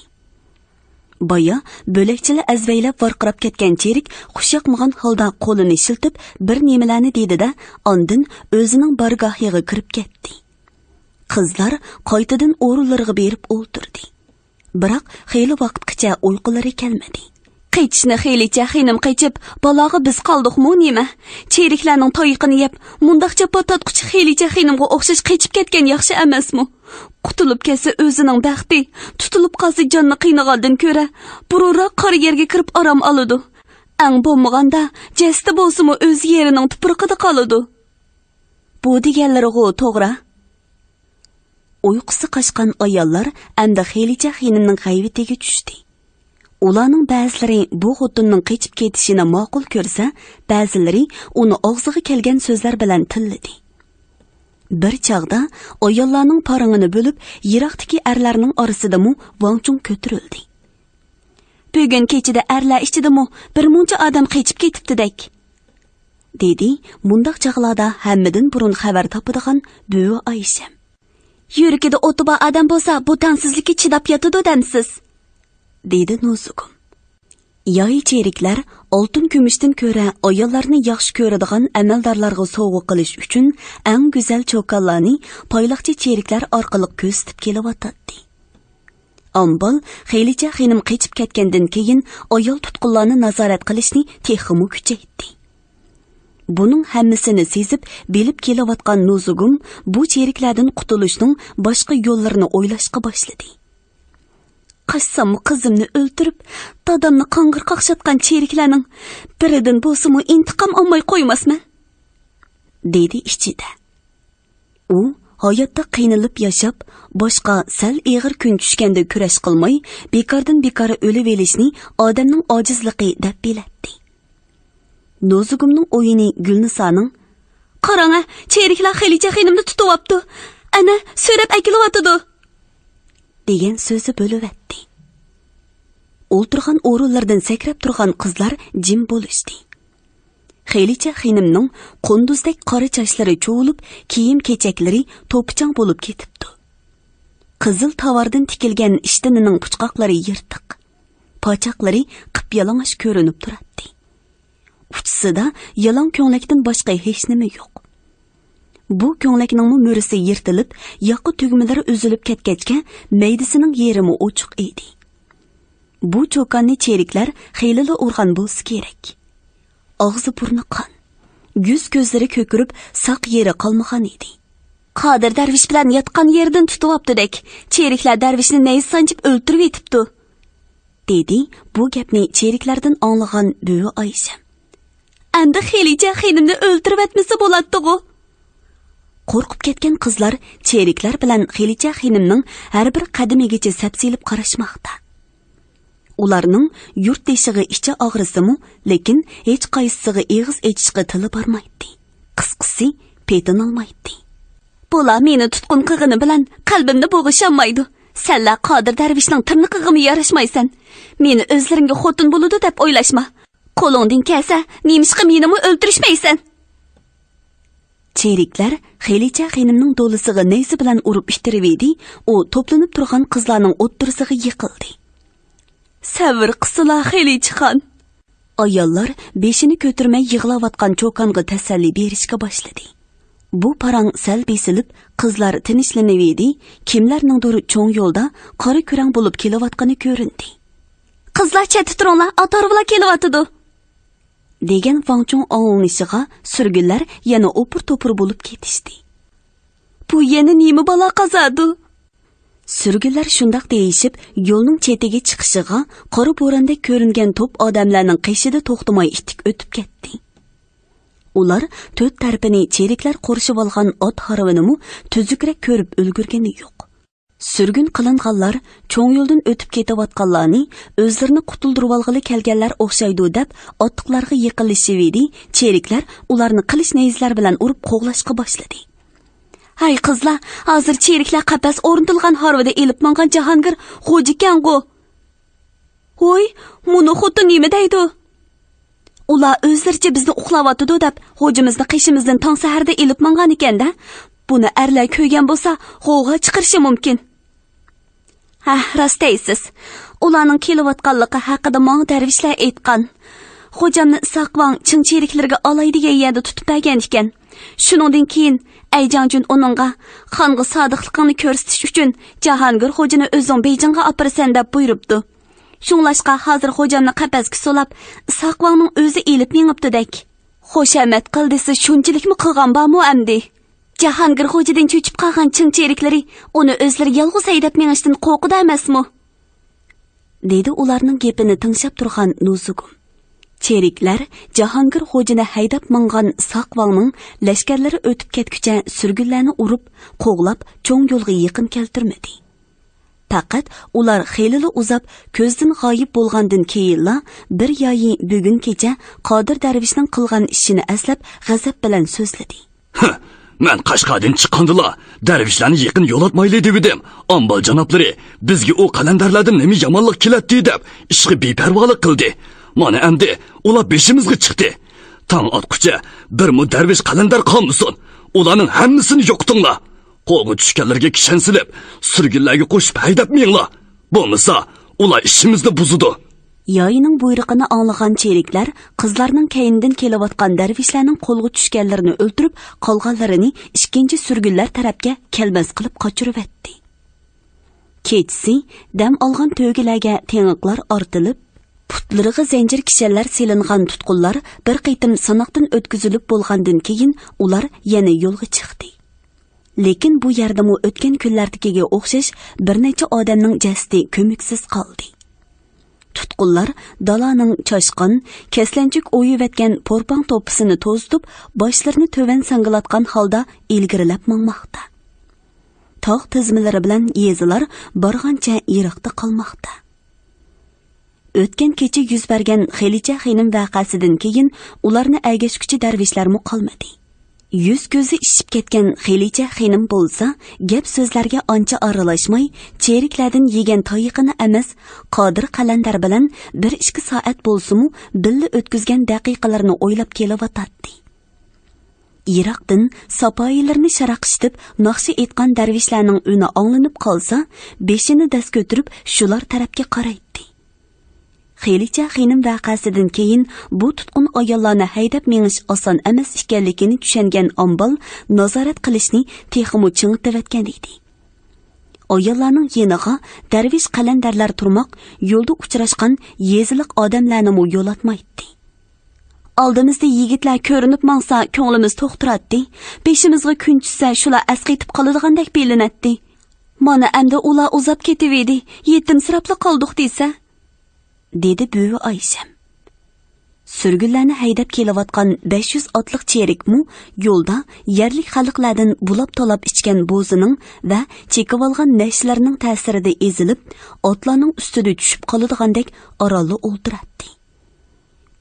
بايا بۆلەكچىلەر ئەزۋەيلەپ ۋارقىراپ كەتكەن چېرىك خۇشياقمىغان ھالدا قولىنى شىلتىپ، بىر نېمىلەرنى دېدى-دە، ئاندىن ئۆزىنىڭ بارگاھىغا كىرىپ كەتتى. قىزلار قايتىدىن ئورۇنلىرىغا بېرىپ ئولتۇردى. بىراق خېلى ۋاقىتقىچە ئۇيقۇلىرى كەلمىدى. قېچىشنى خېلىچە خېنىم قېچىپ، بالاغا بىز قالدۇقمۇ نېمە؟ چېرىكلەرنىڭ تايىقىنى يەپ، مۇنداق جاپا تارتقۇچە خېلىچە خېنىمغا ئوخشاش قېچىپ كەتكەن ياخشى ئەمەسمۇ؟ قۇتۇلۇپ كەتسە ئۆزىنىڭ بەختى، تۇتۇلۇپ قالسا جاننى قىينىغاندىن كۆرە، بۇرۇنراق قارا يەرگە كىرىپ ئارام ئالىدۇ. ئەڭ بولمىغاندا، جەسىتى بولسىمۇ ئۆز يېرىنىڭ تۇپرىقىدا قالىدۇ. بۇ دېگەنلىرىغۇ توغرا. ئۇيقۇسى قاچقان ئاياللار ئەمدى خېلىچە خېنىمنىڭ غەيۋىتىگە چۈشتى. ئۇلارنىڭ بەزىلىرى بۇ خوتۇننىڭ قېچىپ كېتىشىنى ماقۇل كۆرسە، بەزىلىرى ئۇنى ئاغزىغا كەلگەن سۆزلەر بىلەن تىللىدى. بىر چاغدا ئاياللارنىڭ پارىڭىنى بۆلۈپ، يىراقتىكى ئەرلەرنىڭ ئارىسىدىمۇ ۋاڭچۇڭ كۆتۈرۈلدى. بۈگۈن كېچىدە ئەرلەر ئىچىدىمۇ بىر مۇنچە ئادەم قېچىپ كېتىپتىدەك، دېدى مۇنداق چاغلاردا ھەممىدىن بۇرۇن خەۋەر تاپىدىغان بۈۋى ئايشەم. يۈرىكىدە ئوتى بار ئادەم بولسا، بۇ تەڭسىزلىككە چىداپ ياتىدۇ دەمسىز؟ دېدى نوزۇگۇم. يايى چېرىكلەر ئالتۇن كۈمۈشتىن كۆرە ئاياللارنى ياخشى كۆرىدىغان ئەمەلدارلارغا سوۋغا قىلىش ئۈچۈن ئەڭ گۈزەل چوكانلارنى پايلاقچى چېرىكلەر ئارقىلىق كۆرسىتىپ كېلىۋاتاتتى. ئامبال خېلىچە خېنىم قېچىپ كەتكەندىن كېيىن، ئايال تۇتقۇنلارنى نازارەت قىلىشنى تېخىمۇ كۈچەيتتى. بۇنىڭ ھەممىسىنى سېزىپ، بىلىپ كېلىۋاتقان نۇزۇگۇم بۇ چېرىكلەردىن قۇتۇلۇشنىڭ باشقا يوللىرىنى ئويلاشقا باشلىدى. «قاچساممۇ قىزىمنى ئۆلتۈرۈپ، دادامنى قاڭغىر قاقشاتقان چېرىكلەرنىڭ بىرىدىن بولسىمۇ ئىنتىقام ئالماي قويماسمەن؟» دېدى ئىچىدە. ئۇ ھاياتتا قىينىلىپ ياشاپ، باشقا سەل ئېغىر كۈن چۈشكەندە كۈرەش قىلماي، بىكاردىن بىكار ئۆلۈۋېلىشنى ئادەمنىڭ ئاجىزلىقى دەپ بىلەتتى. نوزۇگۇمنىڭ ئويىنى گۈلنىسانىڭ «قاراڭە، چېرىكلەر خېلىچە خېنىمنى تۇتۇۋاپتۇ. ئەنە، سۆرەپ ئەكېلىۋاتىدۇ» دېگەن سۆزى بۆلۈۋەتتى. ئولتۇرغان ئورۇنلىرىدىن سەكرەپ تۇرغان قىزلار جىم بولۇشتى. خېلىچە خېنىمنىڭ قۇندۇزدەك قارا چاچلىرى چۇۋۇلۇپ، كىيىم-كېچەكلىرى توپا-چاڭ بولۇپ كېتىپتۇ. قىزىل تاۋاردىن تىكىلگەن ئىشتىنىنىڭ پۇچقاقلىرى يىرتىق. پاچاقلىرى قىپيالىڭاچ كۆرۈنۈپ تۇراتتى. ئۇچىسىدا يالاڭ كۆڭلەكتىن باشقا ھېچنېمە يوق. بۇ كۆڭلەكنىڭمۇ مۈرىسى يىرتىلىپ، ياقا تۈگمىلىرى ئۈزۈلۈپ كەتكەچكە، مەيدىسىنىڭ يېرىمۇ ئوچۇق ئىدى. بۇ چوكاننى چېرىكلەر خېلىلا ئۇرغان بولسا كېرەك. ئاغزى-بۇرنى قان، يۈز-كۆزلىرى كۆكىرىپ، ساق يېرى قالمىغان ئىدى. «قادىر دەرۋىش بىلەن ياتقان يېرىدىن تۇتۇۋاپتۇدەك، چېرىكلەر دەرۋىشنى نەيزە سانجىپ ئۆلتۈرۈۋېتىپتۇ» دېدى بۇ گەپنى چېرىكلەردىن ئاڭلىغان بۈۋى ئايشەم. «ئەمدى خېلىچە خېنىمنى ئۆلتۈرۈۋەتمىسە بولاتتىغۇ؟» قورقۇپ كەتكەن قىزلار چېرىكلەر بىلەن خېلىچە خېنىمنىڭ ھەر بىر قەدىمىگىچە سەپسېلىپ قاراشماقتا. ئۇلارنىڭ يۇرتدىشىغا ئىچى ئاغرىسىمۇ، لېكىن ھېچقايسىسىغا ئېغىز ئېچىشقا تىلى بارمايتتى. قىسقىسى، پېتىنالمايتتى. «بۇلار مېنى تۇتقۇن قىلغىنى بىلەن قەلبىمنى بوغۇشالمايدۇ. سەنلەر قادىر دەرۋىشنىڭ تىرنىقىغىمۇ ياراشمايسەن. مېنى ئۆزلىرىڭگە خوتۇن بولىدۇ دەپ ئويلاشما. قولۇڭدىن كەلسە، نېمىشقا مېنىمۇ ئۆلتۈرۈشمەيسەن؟» چېرىكلەر خېلىچە خېنىمنىڭ دولىسىغا نەيزە بىلەن ئۇرۇپ ئىتتىرىۋىدى، ئۇ توپلىنىپ تۇرغان قىزلارنىڭ ئوتتۇرىسىغا يىقىلدى. «سەۋر قىسىلا، خېلىچىخان!» ئاياللار بېشىنى كۆتۈرمەي يىغلاۋاتقان چوكانغا تەسەللى بېرىشكە باشلىدى. بۇ پاراڭ سەل بېسىلىپ، قىزلار تىنچلىنىۋىدى، كىملەرنىڭدۇر چوڭ يولدا قارا كۆرەڭ بولۇپ كېلىۋاتقىنى كۆرۈندى. «قىزلار، چەتتە تۇرۇڭلار، ئات ھارۋىلار كېلىۋاتىدۇ!» دېگەن ۋاڭچۇڭ ئاڭلىنىشىغا سۈرگۈنلەر يەنە ئوپۇر-توپۇر بولۇپ كېتىشتى. «بۇ يەنە نېمە بالا قازادۇ؟» سۈرگۈنلەر شۇنداق دېيىشىپ، يولنىڭ چېتىگە چىقىشىغا، قارا بوراندەك كۆرۈنگەن توپ ئادەملەرنىڭ قېشىدا توختىماي ئىتتىك ئۆتۈپ كەتتى. ئۇلار تۆت تەرىپىنى چېرىكلەر قورشىۋالغان ئات ھارۋىنىمۇ تۈزۈكرەك كۆرۈپ ئۈلگۈرگىنى يوق. سۈرگۈن قىلىنغانلار چوڭ يولدىن ئۆتۈپ كېتىۋاتقانلارنى ئۆزلىرىنى قۇتۇلدۇرۇۋالغىلى كەلگەنلەر ئوخشايدۇ دەپ، ئاتلىقلارغا يېقىنلىشىۋىدى، چېرىكلەر ئۇلارنى قىلىچ نەيزىلەر بىلەن ئۇرۇپ قوغلاشقا باشلىدى. «ھەي قىزلار، ھازىر چېرىكلەر قەپەس ئورنىتىلغان ھارۋىدا ئېلىپ ماڭغان جاھانگىر خوجىكەنغۇ!» «ھوي، مۇنۇ خوتۇن نېمە دەيدۇ؟» «ئۇلار ئۆزلىرىچە بىزنى ئۇقلاۋاتىدۇ دەپ، خوجىمىزنى قېشىمىزدىن تاڭ سەھەردە ئېلىپ ماڭغانىكەن-دە. بۇنى ئەرلەر كۆرگەن بولسا، غوۋغا چىقىرىشى مۇمكىن.» «ھە، راست دەيسىز. ئۇلارنىڭ كېلىۋاتقانلىقى ھەققىدە ماڭا دەرۋىشلەر ئېيتقان. خوجامنى ئىسھاق ۋاڭ چىڭ چېرىكلىرىگە ئالاي دېگەن يەردە تۇتۇپ بەرگەن ئىكەن. شۇنىڭدىن كېيىن، ئەي جاڭجۈن ئۇنىڭغا، خانغا سادىقلىقىڭنى كۆرسىتىش ئۈچۈن، جاھانگىر خوجىنى ئۆزۈڭ بېيجىڭغا ئاپىرىسەن دەپ بۇيرۇپتۇ. شۇڭلاشقا، ھازىر خوجامنى قەپەسكە سولاپ، ئىسھاق ۋاڭنىڭ ئۆزى ئېلىپ مېڭىپتۇدەك. خۇشامەت قىل دېسە، شۇنچىلىكمۇ قىلغان بارمۇ ئەمدى؟ جاھانگىر خوجىدىن چۆچۈپ قالغان چىڭ چېرىكلىرى ئۇنى ئۆزلىرى يالغۇز ھەيدەپ مېڭىشتىن قورقىدۇ ئەمەسمۇ؟» دېدى ئۇلارنىڭ گېپىنى تىڭشاپ تۇرغان نۇزۇگۇم. چېرىكلەر جاھانگىر خوجىنى ھەيدەپ ماڭغان ئىسھاق ۋاڭنىڭ لەشكەرلىرى ئۆتۈپ كەتكۈچە سۈرگۈنلەرنى ئۇرۇپ، قوغلاپ، چوڭ يولغا يېقىن كەلتۈرمىدى. پەقەت ئۇلار خېلىلا ئۇزاپ كۆزدىن غايىب بولغاندىن كېيىنلا، بىر يايى بۈگۈن كېچە قادىر دەرۋىشنىڭ قىلغان ئىشىنى ئەسلەپ، غەزەپ بىلەن سۆزلىدى. «ھە، مەن قەشقەردىن چىققاندىلا، دەرۋىشلەرنى يېقىن يولاتمايلى دېۋىدىم. ئامبال جانابلىرى بىزگە ئۇ قەلەندەرلەردىن نېمە يامانلىق كېلەتتى دەپ، ئىشقا بىپەرۋالىق قىلدى. مانا ئەمدى ئۇلار بېشىمىزغا چىقتى. تاڭ ئاتقۇچە بىرمۇ دەرۋىش قەلەندەر قالمىسۇن. ئۇلارنىڭ ھەممىسىنى يوقىتىڭلار. قولغا چۈشكەنلەرگە كىشەن سېلىپ، سۈرگۈنلەرگە قوشۇپ ھەيدەپ مېڭىڭلار. بولمىسا، ئۇلار ئىشىمىزنى بۇزىدۇ.» يايىنىڭ بۇيرۇقىنى ئاڭلىغان چېرىكلەر قىزلارنىڭ كەينىدىن كېلىۋاتقان دەرۋىشلەرنىڭ قولغا چۈشكەنلىرىنى ئۆلتۈرۈپ، قالغانلىرىنى ئىككىنچى سۈرگۈنلەر تەرەپكە كەلمەس قىلىپ قاچۇرۇۋەتتى. كېچىسى دەم ئالغان تۆگىلەرگە تېڭىقلار ئارتىلىپ، پۇتلىرىغا زەنجىر كىشەنلەر سېلىنغان تۇتقۇنلار بىر قېتىم سىناقتىن ئۆتكۈزۈلۈپ بولغاندىن كېيىن، ئۇلار يەنە يولغا چىقتى. لېكىن بۇ يەردىمۇ ئۆتكەن كۈنلەردىكىگە ئوخشاش بىر نەچچە ئادەمنىڭ جەسىتى كۆمۈكسىز قالدى. تۇتقۇنلار دالانىڭ چاشقان، كەسلەنچۈك ئويۇۋەتكەن پورپاڭ توپىسىنى توزۇتۇپ، باشلىرىنى تۆۋەن ساڭگىلاتقان ھالدا ئىلگىرىلەپ ماڭماقتا. تاغ تىزمىلىرى بىلەن يېزىلار بارغانچە يىراقتا قالماقتا. ئۆتكەن كېچە يۈز بەرگەن خېلىچە خېنىم ۋەقەسىدىن كېيىن ئۇلارنى ئەگەشكۈچى دەرۋىشلەرمۇ قالمىدى. يۈز كۆزى ئىششىپ كەتكەن خېلىچە خېنىم بولسا، گەپ سۆزلەرگە ئانچە ئارىلاشماي، چېرىكلەردىن يېگەن تايىقىنى ئەمەس، قادىر قەلەندەر بىلەن بىر ئىككى سائەت بولسىمۇ، بىللە ئۆتكۈزگەن دەقىقىلىرىنى ئويلاپ كېلىۋاتاتتى. يىراقتىن ساپايىلىرىنى شاراقشىتىپ ناخشا ئېيتقان دەرۋىشلەرنىڭ ئۈنى ئاڭلىنىپ قالسا، بېشىنى دەس كۆتۈرۈپ شۇلار تەرەپكە قارايتتى. خېلىچە خېنىم ۋەقەسىدىن كېيىن بۇ تۇتقۇن ئاياللارنى ھەيدەپ مېڭىش ئاسان ئەمەس ئىكەنلىكىنى چۈشەنگەن ئامبال نازارەت قىلىشنى تېخىمۇ چىڭىتىۋەتكەن ئىدى. ئاياللارنىڭ يېنىغا دەرۋىش قەلەندەرلەر تۇرماق، يولدا ئۇچراشقان يېزىلىق ئادەملەرنىمۇ يولاتمايتتى. ئالدىمىزدا يىگىتلەر كۆرۈنۈپ ماڭسا، كۆڭلىمىز توختىراتتى. بېشىمىزغا كۈن چۈشسە، شۇلار ئەسقېتىپ قالىدىغاندەك بىلىنەتتى. مانا ئەمدى ئۇلار ئۇزاپ كېتىۋىدى، يېتىمسىراپلا قالدۇق دېسە، دېدى بۈۋى ئايشەم. سۈرگۈنلەرنى ھەيدەپ كېلىۋاتقان بەش يۈز ئاتلىق چېرىكمۇ يولدا يەرلىك خەلقلەردىن بۇلاپ-تالاپ ئىچكەن بوزىنىڭ ۋە چېكىۋالغان نەشىلىرىنىڭ تەسىرىدە ئېزىلىپ، ئاتلارنىڭ ئۈستىدە چۈشۈپ قالىدىغاندەك ئارانلا ئولتۇراتتى.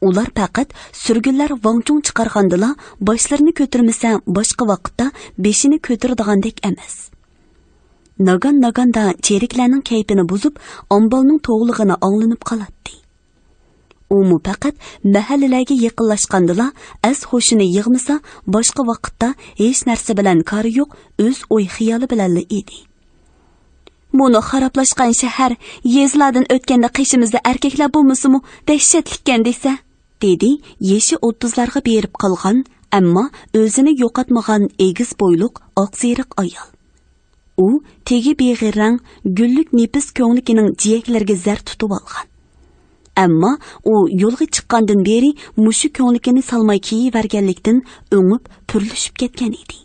ئۇلار پەقەت سۈرگۈنلەر ۋاڭچۇڭ چىقارغاندىلا باشلىرىنى كۆتۈرمىسە، باشقا ۋاقىتتا بېشىنى كۆتۈرىدىغاندەك ئەمەس. ناگان-ناگاندا چېرىكلەرنىڭ كەيپىنى بۇزۇپ، ئامبالنىڭ توۋلىغىنى ئاڭلىنىپ قالاتتى. ئۇمۇ پەقەت مەھەللىلەرگە يېقىنلاشقاندىلا ئەس-ھوشىنى يىغمىسا، باشقا ۋاقىتتا ھېچ نەرسە بىلەن كارى يوق، ئۆز ئوي-خىيالى بىلەنلا ئىدى. مۇنۇ خارابلاشقان شەھەر، يېزىلاردىن ئۆتكەندە قېشىمىزدا ئەركەكلەر بولمىسىمۇ دەھشەتلىككەن دېسە، دېدى يېشى ئوتتۇزلارغا بېرىپ قالغان، ئەمما ئۆزىنى يوقاتمىغان ئېگىز بويلۇق، ئاقسېرىق ئايال. ئۇ تېگى بىغىررەڭ، گۈللۈك نېپىز كۆڭلىكىنىڭ جىيەكلىرىگە زەر تۇتۇۋالغان. ئەمما ئۇ يولغا چىققاندىن بېرى مۇشۇ كۆڭلىكىنى سالماي كىيىۋەرگەنلىكتىن ئۆڭۈپ، پۈرلۈشۈپ كەتكەن ئىدى.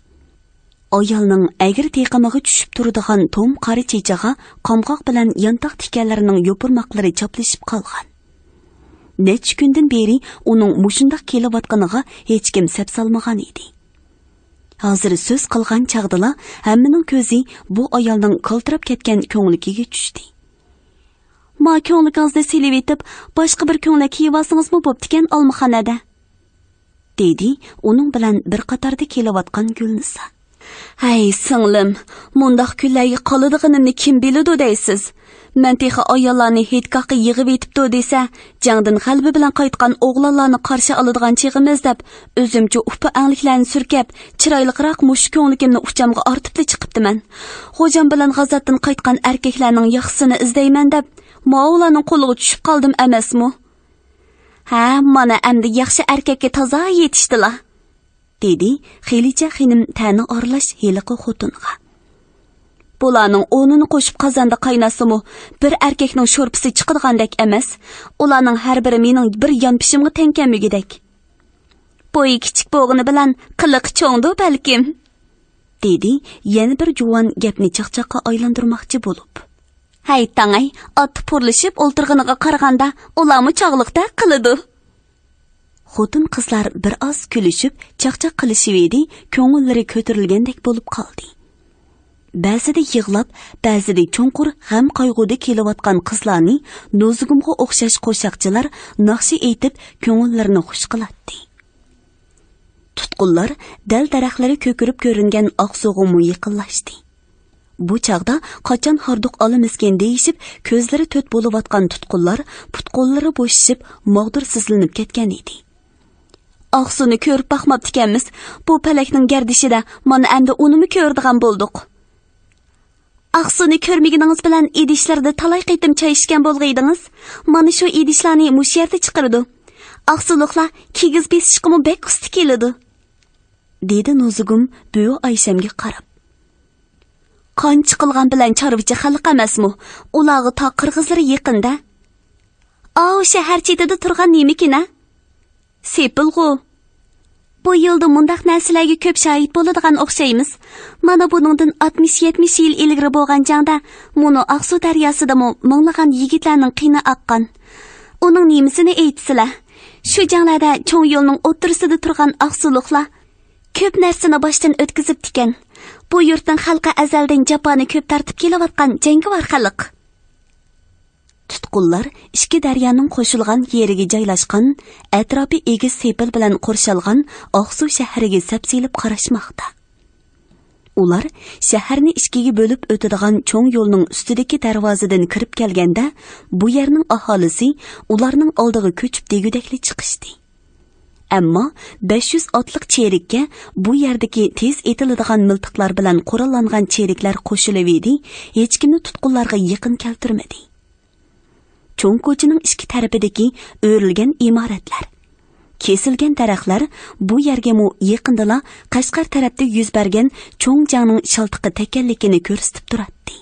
ئايالنىڭ ئەگرى تېقىمىغا چۈشۈپ تۇرىدىغان توم قارا چېچىغا قامغاق بىلەن يانتاق تىكەنلىرىنىڭ يوپۇرماقلىرى چاپلىشىپ قالغان. نەچچە كۈندىن بېرى ئۇنىڭ مۇشۇنداق كېلىۋاتقىنىغا ھېچكىم سەپ سالمىغان ئىدى. ھازىر سۆز قىلغان چاغدىلا ھەممىنىڭ كۆزى بۇ ئايالنىڭ كالتىراپ كەتكەن كۆڭلىكىگە چۈشتى. ما كۆڭلىكىڭىزنى سېلىۋېتىپ، باشقا بىر كۆڭلەك كىيىۋالسىڭىزمۇ بوپتىكەن ئالمىخانەدە، دېدى ئۇنىڭ بىلەن بىر قاتاردا كېلىۋاتقان گۈلنىسا. ھەي، سىڭلىم، مۇنداق كۈنلەرگە قالىدىغىنىمنى كىم بىلىدۇ دەيسىز؟ مەن تېخى ئاياللارنى ھېيتگاھقا يىغىۋېتىپتۇ دېسە، جەڭدىن غەلىبە بىلەن قايتقان ئوغلانلارنى قارشى ئالىدىغان چېغىمىز دەپ، ئۆزۈمچە ئۇپا ئەڭلىكلەرنى سۈركەپ، چىرايلىقراق مۇشۇ كۆڭلىكىمنى ئۇچامغا ئارتىپلا چىقىپتىمەن. خوجام بىلەن غازاتتىن قايتقان ئەركەكلەرنىڭ ياخشىسىنى ئىزدەيمەن دەپ، ماۋۇلارنىڭ قولىغا چۈشۈپ قالدىم ئەمەسمۇ؟ ھە، مانا ئەمدى ياخشى ئەركەككە تازا يېتىشتىلا، دېدى خېلىچە خېنىم تەنە ئارىلاش ھېلىقى خوتۇنغا. بۇلارنىڭ ئونىنى قوشۇپ قازاندا قايناتسىمۇ، بىر ئەركەكنىڭ شورپىسى چىقىدىغاندەك ئەمەس. ئۇلارنىڭ ھەر بىرى مېنىڭ بىر يانپېشىمغا تەڭ كەلمىگۈدەك. بويى كىچىك بولغىنى بىلەن قىلىقى چوڭدۇ بەلكىم، دېدى يەنە بىر جۇۋان گەپنى چاقچاققا ئايلاندۇرماقچى بولۇپ. ھەي تاڭاي، ئاتتا پۇرلىشىپ ئولتۇرغىنىغا قارىغاندا، ئۇلارمۇ چاغلىقتەك قىلىدۇ. خوتۇن-قىزلار بىر ئاز كۈلۈشۈپ، چاقچاق قىلىشىۋىدى، كۆڭۈللىرى كۆتۈرۈلگەندەك بولۇپ قالدى. بەزىدە يىغلاپ، بەزىدە چوڭقۇر غەم-قايغۇدا كېلىۋاتقان قىزلارنى نوزۇگۇمغا ئوخشاش قوشاقچىلار ناخشا ئېيتىپ، كۆڭۈللىرىنى خۇش قىلاتتى. تۇتقۇنلار دەل-دەرەخلىرى كۆكىرىپ كۆرۈنگەن ئاقسۇغىمۇ يېقىنلاشتى. بۇ چاغدا قاچان ھاردۇق ئالىمىزكىن دېيىشىپ، كۆزلىرى تۆت بولۇۋاتقان تۇتقۇنلار پۇت-قوللىرى بوشىشىپ، ماغدۇرسىزلىنىپ كەتكەن ئىدى. ئاقسۇنى كۆرۈپ باقماپتىكەنمىز. بۇ پەلەكنىڭ گەردىشىدە مانا ئەمدى ئۇنىمۇ كۆرىدىغان بولدۇق. ئاقسۇنى كۆرمىگىنىڭىز بىلەن ئىدىشلىرىدا تالاي قېتىم چاي ئىچكەن بولغىيدىڭىز. مانا شۇ ئىدىشلارنى مۇشۇ يەردە چىقىرىدۇ. ئاقسۇلۇقلار كىگىز بېسىشقىمۇ بەك ئۇستا كېلىدۇ، دېدى نوزۇگۇم بۈۋى ئايشەمگە قاراپ. قانچە قىلغان بىلەن چارۋىچى خەلق ئەمەسمۇ؟ ئۇلارغا تاغ قىرغىزلىرى يېقىندا. ئاۋۇ شەھەر چېتىدە تۇرغان نېمىكىن ھە؟ سېپىلغۇ. بۇ يىلدا مۇنداق نەرسىلەرگە كۆپ شاھىت بولىدىغان ئوخشايمىز. مانا بۇنىڭدىن ئاتمىش يەتمىش يىل ئىلگىرى بولغان جەڭدە مۇنۇ ئاقسۇ دەرياسىدىمۇ مىڭلىغان يىگىتلەرنىڭ قېنى ئاققان. ئۇنىڭ نېمىسىنى ئېيتىسىلە؟ شۇ جەڭلەردە چوڭ يولنىڭ ئوتتۇرىسىدا تۇرغان ئاقسۇلۇقلار كۆپ نەرسىنى باشتىن ئۆتكۈزۈپتىكەن. بۇ يۇرتنىڭ خەلقى ئەزەلدىن جاپانى كۆپ تارتىپ كېلىۋاتقان جەڭگىۋار خەلق. تۇتقۇنلار ئىككى دەريانىڭ قوشۇلغان يېرىگە جايلاشقان، ئەتراپى ئېگىز سېپىل بىلەن قورشالغان ئاقسۇ شەھىرىگە سەپسېلىپ قاراشماقتا. ئۇلار شەھەرنى ئىككىگە بۆلۈپ ئۆتىدىغان چوڭ يولنىڭ ئۈستىدىكى دەرۋازىدىن كىرىپ كەلگەندە، بۇ يەرنىڭ ئاھالىسى ئۇلارنىڭ ئالدىغا كۆچۈپ دېگۈدەكلا چىقىشتى. ئەمما بەش يۈز ئاتلىق چېرىككە بۇ يەردىكى تېز ئېتىلىدىغان مىلتىقلار بىلەن قوراللانغان چېرىكلەر قوشۇلۇۋىدى، ھېچكىمنى تۇتقۇنلارغا يېقىن كەلتۈرمىدى. چوڭ كوچىنىڭ ئىككى تەرىپىدىكى ئۆرۈلگەن ئىمارەتلەر، كېسىلگەن دەرەخلەر بۇ يەرگىمۇ يېقىندىلا قەشقەر تەرەپتە يۈز بەرگەن چوڭ جەڭنىڭ شالتىقى تەگكەنلىكىنى كۆرسىتىپ تۇراتتى.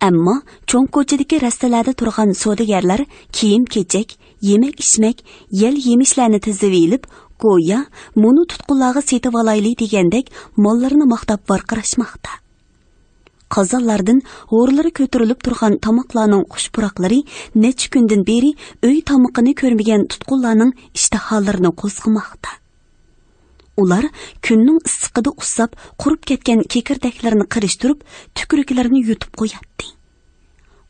ئەمما چوڭ كوچىدىكى رەستىلەردە تۇرغان سودىگەرلەر كىيىم-كېچەك، يېمەك-ئىچمەك، يەل-يېمىشلەرنى تىزىۋېلىپ، گويا مۇنۇ تۇتقۇنلارغا سېتىۋالايلى دېگەندەك ماللىرىنى ماختاپ ۋارقىراشماقتا. قازانلاردىن ھورلىرى كۆتۈرۈلۈپ تۇرغان تاماقلارنىڭ خۇش پۇراقلىرى نەچچە كۈندىن بېرى ئۆي تامىقىنى كۆرمىگەن تۇتقۇنلارنىڭ ئىشتىھالىرىنى قوزغىماقتا. ئۇلار كۈننىڭ ئىسسىقىدا ئۇسساپ، قۇرۇپ كەتكەن كېكىردەكلىرىنى قىرىشتۇرۇپ، تۈكۈرۈكلىرىنى يۇتۇپ قوياتتى.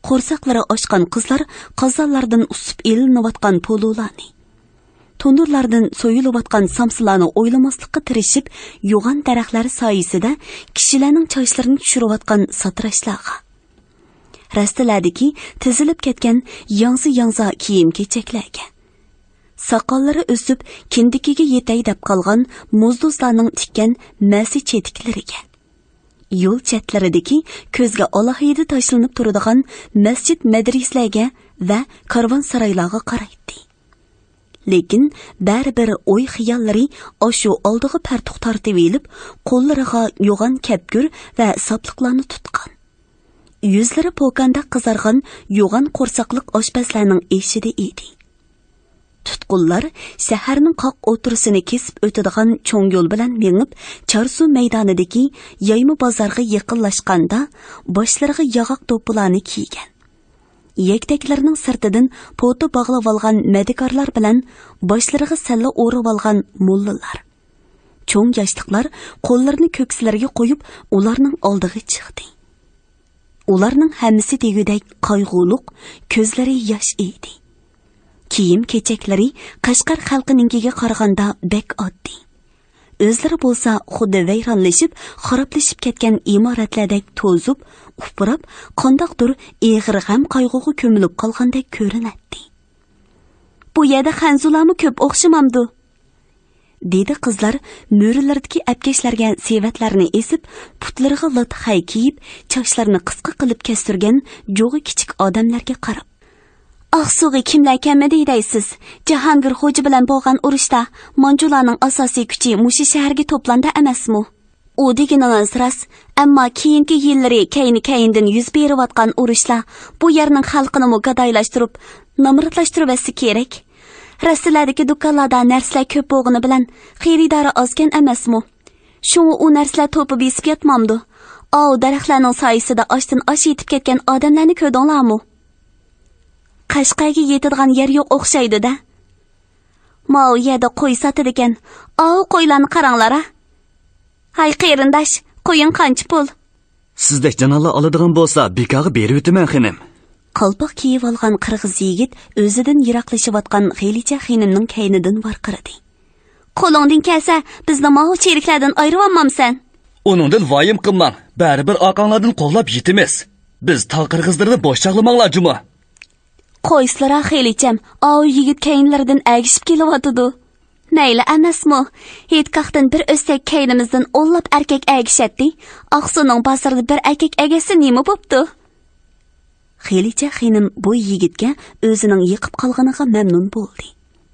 قورساقلىرى ئاچقان قىزلار قازانلاردىن ئۇسسۇپ ئېلىنىۋاتقان پولۇلارنى، تونۇرلاردىن سويۇلۇۋاتقان سامسىلارنى ئويلىماسلىققا تىرىشىپ، يوغان دەرەخلەر سايىسىدا كىشىلەرنىڭ چاچلىرىنى چۈشۈرۈۋاتقان ساتىراشلارغا، رەستىلەردىكى تىزىلىپ كەتكەن ياڭزا-ياڭزا كىيىم-كېچەكلەرگە، ساقاللىرى ئۆسۈپ، كىندىكىگە يېتەي دەپ قالغان موزدۇزلارنىڭ تىككەن مەسى چېتىكلىرىگە، يول چەتلىرىدىكى كۆزگە ئالاھىدە تاشلىنىپ تۇرىدىغان مەسچىت، مەدرىسىلەرگە ۋە كارۋانسارايلارغا قارايتتى. لېكىن بەرىبىر ئوي-خىياللىرى ئاشۇ ئالدىغا پەرتۇق تارتىۋېلىپ، قوللىرىغا يوغان كەپكۈر ۋە ساپلىقلارنى تۇتقان، يۈزلىرى پوكاندەك قىزارغان يوغان قورساقلىق ئاشپەزلەرنىڭ ئېشىدا ئىدى. تۇتقۇنلار شەھەرنىڭ قاق ئوتتۇرىسىنى كېسىپ ئۆتىدىغان چوڭ يول بىلەن مېڭىپ، چارسۇ مەيدانىدىكى يايما بازارغا يېقىنلاشقاندا، باشلىرىغا ياغاق دوپپىلارنى كىيگەن، يەكتەكلىرىنىڭ سىرتىدىن پوتا باغلىۋالغان مەدىكارلار بىلەن باشلىرىغا سەللە ئورىۋالغان موللىلار، چوڭ ياشلىقلار قوللىرىنى كۆكسىلىرىگە قويۇپ، ئۇلارنىڭ ئالدىغا چىقتى. ئۇلارنىڭ ھەممىسى دېگۈدەك قايغۇلۇق، كۆزلىرى ياش ئىدى. كىيىم-كېچەكلىرى قەشقەر خەلقىنىڭكىگە قارىغاندا بەك ئاددىي. ئۆزلىرى بولسا خۇددى ۋەيرانلىشىپ، خارابلىشىپ كەتكەن ئىمارەتلەردەك توزۇپ، ئۇپراپ، قانداقتۇر ئېغىر غەم-قايغۇغا كۆمۈلۈپ قالغاندەك كۆرۈنەتتى. «بۇ يەردە خەنزۇلارمۇ كۆپ ئوخشىمامدۇ؟» دېدى قىزلار مۈرىلىرىدىكى ئەپكەشلەرگە سېۋەتلەرنى ئېسىپ، پۇتلىرىغا لات خەي كىيىپ، چاچلىرىنى قىسقا قىلىپ كەستۈرگەن جۇغى كىچىك ئادەملەرگە قاراپ. «ئاقسۇغا كىملەر كەلمىدى دەيسىز؟ جاھانگىر خوجا بىلەن بولغان ئۇرۇشتا مانجۇلارنىڭ ئاساسىي كۈچى مۇشۇ شەھەرگە توپلاندا ئەمەسمۇ؟» «ئۇ دېگىنىڭىز راست، ئەمما كېيىنكى يىللىرى كەينى-كەينىدىن يۈز بېرىۋاتقان ئۇرۇشلار بۇ يەرنىڭ خەلقىنىمۇ گادايلاشتۇرۇپ، نامراتلاشتۇرۇۋەتسە كېرەك. رەستىلەردىكى دۇكانلاردا نەرسىلەر كۆپ بولغىنى بىلەن خېرىدارى ئازكەن ئەمەسمۇ؟ شۇڭا ئۇ نەرسىلەر توپا بېسىپ ياتمامدۇ؟ ئاۋۇ دەرەخلەرنىڭ سايىسىدا ئاشتىن ئاش يېتىپ كەتكەن ئادەملەرنى كۆردۈڭلارمۇ؟ قەشقەرگە يېتىدىغان يەر يوق ئوخشايدۇ-دە. ماۋۇ يەردە قوي ساتىدىكەن. ئاۋۇ قويلارنى قاراڭلار ھە. ھاي قېرىنداش، قويۇڭ قانچە پۇل؟» «سىزدەك جانانلار ئالىدىغان بولسا، بىكارغا بېرىۋېتىمەن خېنىم.» قالپاق كىيىۋالغان قىرغىز يىگىت ئۆزىدىن يىراقلىشىۋاتقان خېلىچە خېنىمنىڭ كەينىدىن ۋارقىرىدى. «قولۇڭدىن كەلسە، بىزنى ماۋۇ چېرىكلەردىن ئايرىۋالمامسەن؟» «ئۇنىڭدىن ۋايىم قىلماڭ، بەرىبىر ئارقاڭلاردىن قوغلاپ يېتىمىز. بىز تاغ قىرغىزلىرىنى بوش چاغلىماڭلار جۇمۇ.» «قويسىلىرا خېلىچەم، ئاۋۇ يىگىت كەينىلىرىدىن ئەگىشىپ كېلىۋاتىدۇ.» «مەيلى ئەمەسمۇ؟ ھېيتگاھتىن بىر ئۆتسەك كەينىمىزدىن ئونلاپ ئەركەك ئەگىشەتتى. ئاقسۇنىڭ بازىرىدا بىر ئەركەك ئەگەشسە نېمە بوپتۇ؟» خېلىچە خېنىم بۇ يىگىتكە ئۆزىنىڭ يېقىپ قالغىنىغا مەمنۇن بولدى.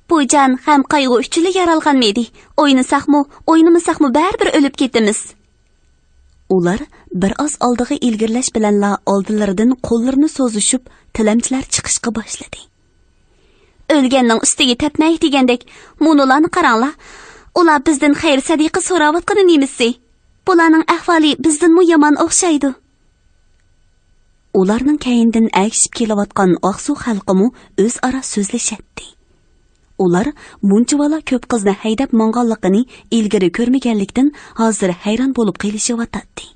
«بۇ جان غەم-قايغۇ ئۈچۈنلا يارالغانمىدى؟ ئوينىساقمۇ، ئوينىمىساقمۇ بەرىبىر ئۆلۈپ كېتىمىز.» ئۇلار بىر ئاز ئالدىغا ئىلگىرىلەش بىلەنلا ئالدىلىرىدىن قوللىرىنى سوزۇشۇپ، تىلەمچىلەر چىقىشقا باشلىدى. «ئۆلگەننىڭ ئۈستىگە تەپمەي» دېگەندەك، مۇنۇلارنى قاراڭلار. ئۇلار بىزدىن خەير-سەدىقە سوراۋاتقىنى نېمىسى؟ بۇلارنىڭ ئەھۋالى بىزدىنمۇ يامان ئوخشايدۇ. ئۇلارنىڭ كەينىدىن ئەگىشىپ كېلىۋاتقان ئاقسۇ خەلقىمۇ ئۆزئارا سۆزلىشەتتى. ئۇلار مۇنچىۋالا كۆپ قىزنى ھەيدەپ ماڭغانلىقىنى ئىلگىرى كۆرمىگەنلىكتىن، ھازىر ھەيران بولۇپ قېلىشىۋاتاتتى.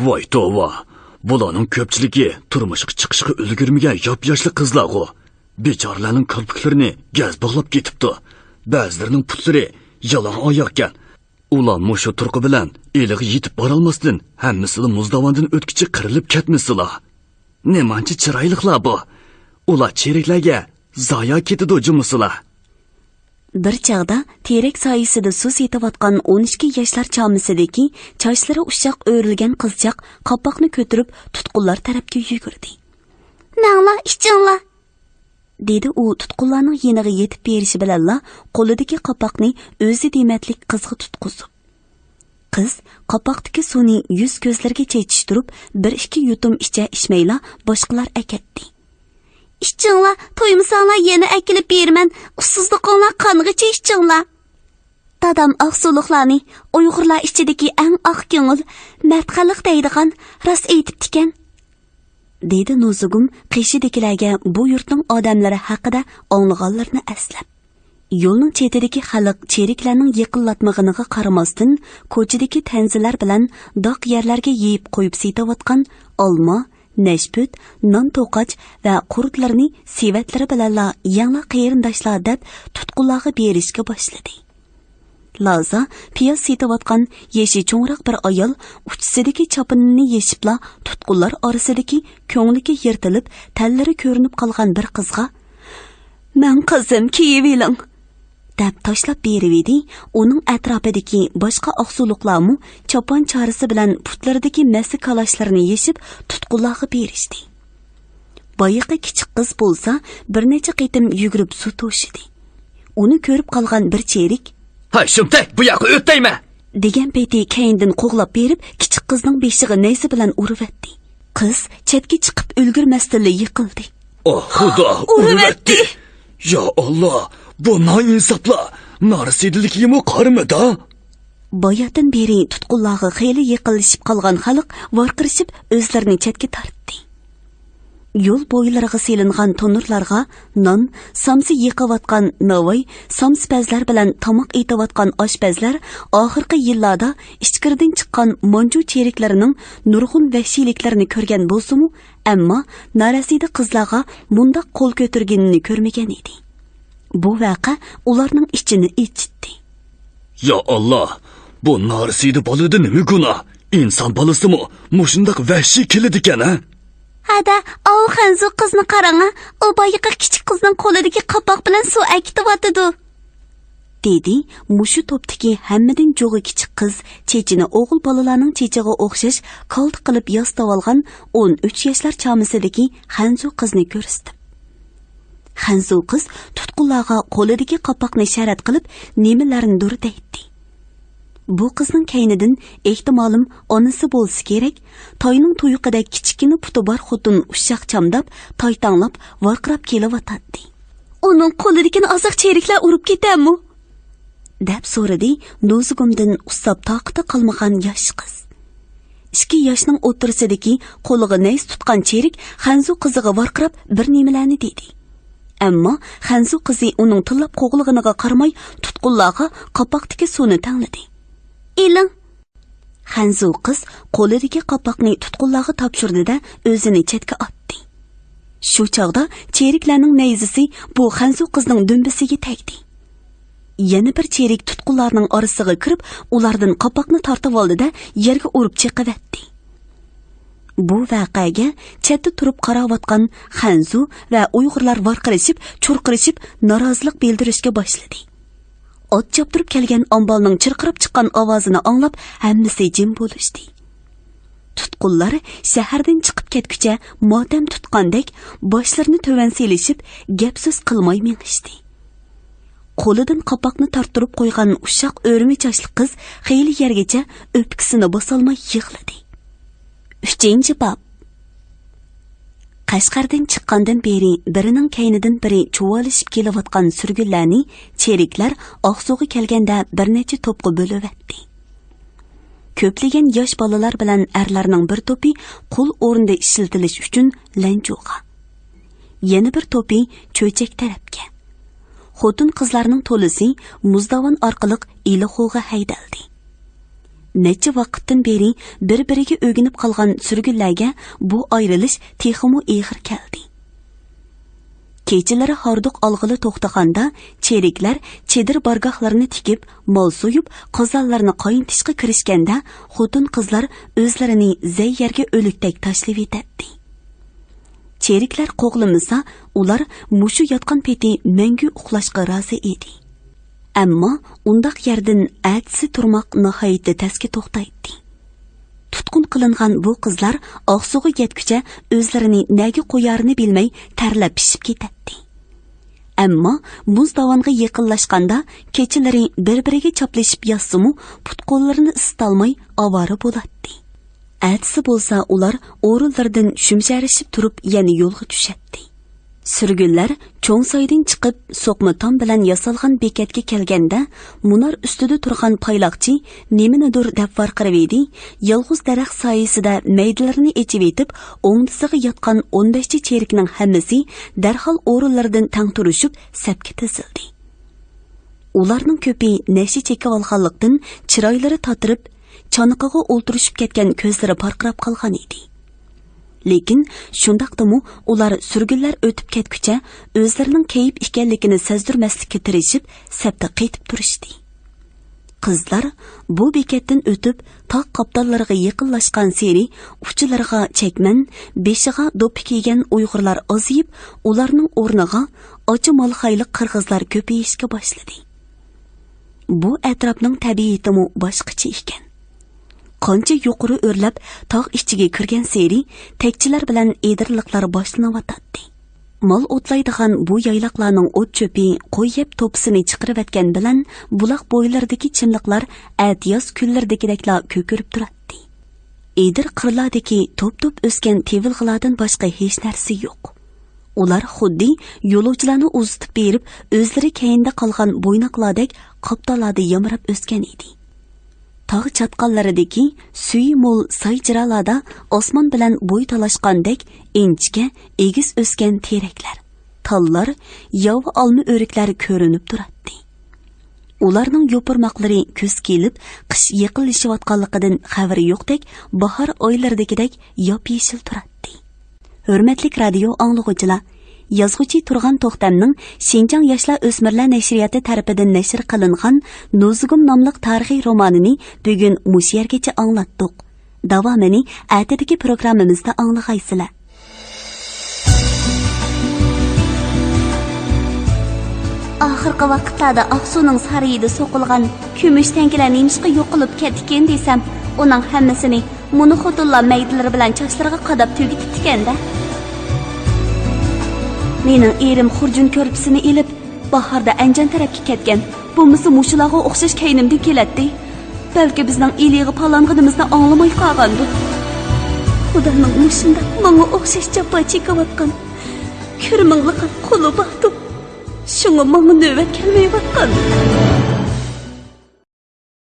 ۋاي توۋا، بۇلارنىڭ كۆپچىلىكى تۇرمۇشقا چىقىشقا ئۈلگۈرمىگەن ياپياشلا قىزلارغۇ. بىچارىلەرنىڭ كالپۇكلىرىنى گەز باغلاپ كېتىپتۇ. بەزىلىرىنىڭ پۇتلىرى يالاڭ ئاياقكەن. ئۇلار مۇشۇ تۇرقى بىلەن ئىلىغا يېتىپ بارالماستىن، ھەممىسىلا مۇزداۋاندىن ئۆتكۈچە قىرىلىپ كەتمىسىلا. نېمانچە چىرايلىقلار بۇ! ئۇلار چېرىكلەرگە زايا كېتىدۇ جۇمۇسىلا. بىر چاغدا تېرەك سايىسىدا سۇ سېتىۋاتقان ئون ئىككى ياشلار چامىسىدىكى، چاچلىرى ئۇششاق ئۆرۈلگەن قىزچاق قاپاقنى كۆتۈرۈپ، تۇتقۇنلار تەرەپكە يۈگۈردى. «ماڭلا، ئىچىڭلا!» دېدى ئۇ تۇتقۇنلارنىڭ يېنىغا يېتىپ بېرىشى بىلەنلا قولىدىكى قاپاقنى ئۆزى دېمەتلىك قىزغا تۇتقۇزۇپ. قىز قاپاقتىكى سۇنى يۈز-كۆزلىرىگە چېچىشتۇرۇپ، بىر-ئىككى يۇتۇم ئىچە-ئىچمەيلا باشقىلار ئەكەتتى. «ئىچىڭلار، تويمىساڭلار يەنە ئەكېلىپ بېرىمەن، ئۇسسۇزلۇقۇڭلار قانغىچە ئىچىڭلار.» «دادام ئاقسۇلۇقلارنى ئۇيغۇرلار ئىچىدىكى ئەڭ ئاق كۆڭۈل، مەرد خەلق دەيدىغان راست ئېيتىپتىكەن.» دېدى نوزۇگۇم قېشىدىكىلەرگە بۇ يۇرتنىڭ ئادەملىرى ھەققىدە ئاڭلىغانلىرىنى ئەسلەپ. يولنىڭ چېتىدىكى خەلق چېرىكلەرنىڭ يېقىنلاتمىغىنىغا قارىماستىن، كوچىدىكى تەنزىلەر بىلەن داق يەرلەرگە يېيىپ قويۇپ سېتىۋاتقان ئالما، نەشپۈت، نان توقاچ ۋە قۇرۇتلىرىنى سېۋەتلىرى بىلەنلا يەڭلا قېرىنداشلار دەپ تۇتقۇنلارغا بېرىشكە باشلىدى. لازا پىياز سېتىۋاتقان يېشى چوڭراق بىر ئايال ئۇچىسىدىكى چاپىنىنى يېشىپلا تۇتقۇنلار ئارىسىدىكى كۆڭلىكى يىرتىلىپ، تەنلىرى كۆرۈنۈپ قالغان بىر قىزغا، «مەن قىزىم، كىيىۋېلىڭ!» دەپ تاشلاپ بېرىۋىدى. ئۇنىڭ ئەتراپىدىكى باشقا ئاقسۇلۇقلارمۇ چاپان چارىسى بىلەن پۇتلىرىدىكى مەسە كالاشلىرىنى يېشىپ، تۇتقۇنلارغا بېرىشتى. بايىقى كىچىك قىز بولسا بىر نەچچە قېتىم يۈگۈرۈپ سۇ توشىدى. ئۇنى كۆرۈپ قالغان بىر چېرىك، «ھەي، شۇمتەك، بۇ ياققا ئۆت دەيمەن!» دېگەن پېتى كەينىدىن قوغلاپ بېرىپ، كىچىك قىزنىڭ بېشىغا نەيزە بىلەن ئۇرۇۋەتتى. قىز چەتكە چىقىپ ئۈلگۈرمەستىنلا يىقىلدى. «ئاھ، خۇدا، ئۇرۇۋەتتى! يا ئاللا، بۇ نائىنساپلار نارسىدىلىكىمۇ قارىمىدا!» باياتىن بېرى تۇتقۇنلارغا خېلى يېقىنلىشىپ قالغان خەلق ۋارقىرىشىپ ئۆزلىرىنى چەتكە تارتتى. يول بويلىرىغا سېلىنغان تونۇرلارغا نان، سامسا يېقىۋاتقان ناۋاي، سامسا بەزلەر بىلەن تاماق ئېتىۋاتقان ئاشپەزلەر ئاخىرقى يىللاردا ئىچكىرىدىن چىققان مانجۇ چېرىكلىرىنىڭ نۇرغۇن ۋەھشىيلىكلىرىنى كۆرگەن بولسىمۇ، ئەمما نارەسىدە قىزلارغا مۇنداق قول كۆتۈرگىنىنى كۆرمىگەن ئىدى. بۇ ۋەقە ئۇلارنىڭ ئىچىنى ئېچىتتى. يا ئاللا، بۇ نارەسىدە بالىدا نېمە گۇناھ؟ ئىنسان بالىسىمۇ مۇشۇنداق ۋەھشىي كېلىدىكەن، ھە؟ ھەدە، ئاۋۇ خەنزۇ قىزنى قاراڭا، ئۇ بايىقى كىچىك قىزنىڭ قولىدىكى قاپاق بىلەن سۇ ئەكېتىۋاتىدۇ. دېدى مۇشۇ توپتىكى ھەممىدىن جۇغى كىچىك قىز چېچىنى ئوغۇل بالىلارنىڭ چېچىغا ئوخشاش كالتە قىلىپ ياسىتىۋالغان ئون ئۈچ ياشلار چامىسىدىكى خەنزۇ قىزنى كۆرسىتىپ. خەنزۇ قىز تۇتقۇنلارغا قولىدىكى قاپاقنى شەرەت قىلىپ نېمىلەرنىدۇر دەيتتى. بۇ قىزنىڭ كەينىدىن، ئېھتىمالىم ئانىسى بولسا كېرەك، تاينىڭ تۇيىقىدەك كىچىككىنە پۇتى بار خوتۇن ئۇششاق چامداپ، تايتاڭلاپ، ۋارقىراپ كېلىۋاتاتتى. ئۇنىڭ قولىدىكىنى ئازاق چېرىكلەر ئۇرۇپ كېتەممۇ؟ دەپ سورىدى نوزۇگۇمدىن ئۇسساپ تاقىتى قالمىغان ياش قىز. ئىككى ياشنىڭ ئوتتۇرىسىدىكى قولىغا نەيزە تۇتقان چېرىك خەنزۇ قىزىغا ۋارقىراپ بىر نېمىلەرنى دېدى. ئەمما خەنزۇ قىزى ئۇنىڭ تىللاپ قوغلىغىنىغا قارىماي تۇتقۇنلارغا قاپاقتىكى سۇنى تەڭلىدى. ئېلىڭ! خەنزۇ قىز قولىدىكى قاپاقنى تۇتقۇنلارغا تاپشۇردى-دە، ئۆزىنى چەتكە ئاتتى. شۇ چاغدا چېرىكلەرنىڭ نەيزىسى بۇ خەنزۇ قىزنىڭ دۈمبىسىگە تەگدى. يەنە بىر چېرىك تۇتقۇنلارنىڭ ئارىسىغا كىرىپ، ئۇلاردىن قاپاقنى تارتىۋالدى-دە، يەرگە ئۇرۇپ چېقىۋەتتى. بۇ ۋەقەگە چەتتە تۇرۇپ قاراۋاتقان خەنزۇ ۋە ئۇيغۇرلار ۋارقىرىشىپ، چۇرقىرىشىپ، نارازىلىق بىلدۈرۈشكە باشلىدى. ئات چاپتۇرۇپ كەلگەن ئامبالنىڭ چىرقىراپ چىققان ئاۋازىنى ئاڭلاپ، ھەممىسى جىم بولۇشتى. تۇتقۇنلار شەھەردىن چىقىپ كەتكۈچە ماتەم تۇتقاندەك، باشلىرىنى تۆۋەن سېلىشىپ، گەپ-سۆز قىلماي مېڭىشتى. قولىدىن قاپاقنى تارتتۇرۇپ قويغان ئۇششاق ئۆرمە چاچلىق قىز خېلى يەرگىچە ئۆپكىسىنى باسالماي يىغلىدى. ئۈچىنچى باب. قەشقەردىن چىققاندىن بېرى بىرىنىڭ كەينىدىن بىرى چۇۋالىشىپ كېلىۋاتقان سۈرگۈنلەرنى چېرىكلەر ئاقسۇغا كەلگەندە بىر نەچچە توپقا بۆلۈۋەتتى. كۆپلىگەن ياش بالىلار بىلەن ئەرلەرنىڭ بىر توپى قول ئورنىدا ئىشلىتىلىش ئۈچۈن لەنجۇغا، يەنە بىر توپى چۆچەك تەرەپكە، خوتۇن-قىزلارنىڭ تولىسى مۇزداۋان ئارقىلىق ئىلىخوغا ھەيدەلدى. نەچچە ۋاقىتتىن بېرى بىر-بىرىگە ئۆگىنىپ قالغان سۈرگۈنلەرگە بۇ ئايرىلىش تېخىمۇ ئېغىر كەلدى. كېچىلىرى ھاردۇق ئالغىلى توختىغاندا، چېرىكلەر چېدىر بارگاھلىرىنى تىكىپ، مال سويۇپ، قازانلارنى قاينىتىشقا كىرىشكەندە، خوتۇن-قىزلار ئۆزلىرىنى زەي يەرگە ئۆلۈكتەك تاشلىۋېتەتتى. چېرىكلەر قوغلىمىسا، ئۇلار مۇشۇ ياتقان پېتى مەڭگۈ ئۇخلاشقا رازى ئىدى. ئەمما ئۇنداق يەردىن ئەتىسى تۇرماق ناھايىتى تەسكە توختايتتى. تۇتقۇن قىلىنغان بۇ قىزلار ئاقسۇغا يەتكۈچە ئۆزلىرىنى نەگە قويارىنى بىلمەي تەرلەپ پىشىپ كېتەتتى. ئەمما مۇز داۋانغا يېقىنلاشقاندا كېچىلىرى بىر-بىرىگە چاپلىشىپ ياتسىمۇ، پۇت-قوللىرىنى ئىسسىتالماي ئاۋارە بولاتتى. ئەتىسى بولسا ئۇلار ئورۇنلىرىدىن شۈمشەرىشىپ تۇرۇپ يەنە يولغا چۈشەتتى. سۈرگۈنلەر چوڭ سايدىن چىقىپ، سوقما تام بىلەن ياسالغان بېكەتكە كەلگەندە، مۇنار ئۈستىدە تۇرغان پايلاقچى نېمىنىدۇر دەپ ۋارقىرىۋىدى، يالغۇز دەرەخ سايىسىدا مەيدىلىرىنى ئېچىۋېتىپ، ئوڭدىسىغا ياتقان ئون بەشچە چېرىكنىڭ ھەممىسى دەرھال ئورۇنلىرىدىن تەڭ تۇرۇشۇپ، سەپكە تىزىلدى. ئۇلارنىڭ كۆپى نەشە چېكىۋالغانلىقتىن، چىرايلىرى تاتىرىپ، چانىقىغا ئولتۇرۇشۇپ كەتكەن كۆزلىرى پارقىراپ قالغان ئىدى. لېكىن شۇنداقتىمۇ ئۇلار سۈرگۈنلەر ئۆتۈپ كەتكۈچە ئۆزلىرىنىڭ كەيپ ئىكەنلىكىنى سەزدۈرمەسلىككە تىرىشىپ، سەپتە قېتىپ تۇرۇشتى. قىزلار بۇ بېكەتتىن ئۆتۈپ، تاغ قاپتاللىرىغا يېقىنلاشقانسېرى ئۇچىلىرىغا چەكمەن، بېشىغا دوپپا كىيگەن ئۇيغۇرلار ئازىيىپ، ئۇلارنىڭ ئورنىغا ئاچا مالخايلىق قىرغىزلار كۆپىيىشكە باشلىدى. بۇ ئەتراپنىڭ تەبىئىتىمۇ باشقىچە ئىكەن. قانچە يۇقىرى ئۆرلەپ، تاغ ئىچىگە كىرگەنسېرى، تەكچىلەر بىلەن ئېدىرلىقلار باشلىنىۋاتاتتى. مال ئوتلايدىغان بۇ يايلاقلارنىڭ ئوت-چۆپى، قوي يەپ توپىسىنى چىقىرىۋەتكەن بىلەن، بۇلاق بويلىرىدىكى چىملىقلار ئەتىياز كۈنلىرىدىكىدەكلا كۆكىرىپ تۇراتتى. ئېدىر قىرلاردىكى توپ-توپ ئۆسكەن تېۋىلغىلاردىن باشقا ھېچ نەرسە يوق. ئۇلار خۇددى يولۇچىلارنى ئۇزىتىپ بېرىپ، ئۆزلىرى كەينىدە قالغان بويناقلاردەك قاپتاللاردا يامراپ ئۆسكەن ئىدى. تاغ چاتقاللىرىدىكى سۈيى مول ساي-چىرالاردا ئاسمان بىلەن بوي تالاشقاندەك ئىنچىكە، ئېگىز ئۆسكەن تېرەكلەر، تاللار، ياۋا ئالما ئۆرۈكلەر كۆرۈنۈپ تۇراتتى. ئۇلارنىڭ يوپۇرماقلىرى كۈز كېلىپ، قىش يېقىنلىشىۋاتقانلىقىدىن خەۋىرى يوقتەك، باھار ئايلىرىدىكىدەك ياپيېشىل تۇراتتى. ھۆرمەتلىك رادىيو ئاڭلىغۇچىلار، يازغۇچى تۇرغان توختەمنىڭ شىنجاڭ ياشلار ئۆسمۈرلەر نەشرىياتى تەرىپىدىن نەشر قىلىنغان نوزۇگۇم ناملىق تارىخىي رومانىنى بۈگۈن مۇشۇ يەرگىچە ئاڭلاتتۇق. داۋامىنى ئەتىدىكى پروگراممىمىزدا ئاڭلىغايسىلەر. ئاخىرقى ۋاقىتلاردا ئاقسۇنىڭ سارىيىدا سوقۇلغان كۈمۈش تەڭكىلەر نېمىشقا يوقىلىپ كەتتىكىن دېسەم، ئۇنىڭ ھەممىسىنى مۇنۇ خوتۇنلار مەيدىلىرى بىلەن چاچلىرىغا قاداپ تۈگىتىپتىكەن-دە. مېنىڭ ئېرىم خۇرجۇن كۆرپىسىنى ئېلىپ، باھاردا ئەنجان تەرەپكە كەتكەن. بولمىسا مۇشۇلارغا ئوخشاش كەينىمدىن كېلەتتى. بەلكى بىزنىڭ ئىلىغا پالانغىنىمىزنى ئاڭلىماي قالغاندۇ. خۇدانىڭ مۇشۇنداق ماڭا ئوخشاش جاپا چېكىۋاتقان كۆرمەڭلىقىم قولى باردۇ. شۇڭا ماڭا نۆۋەت كەلمەيۋاتقان.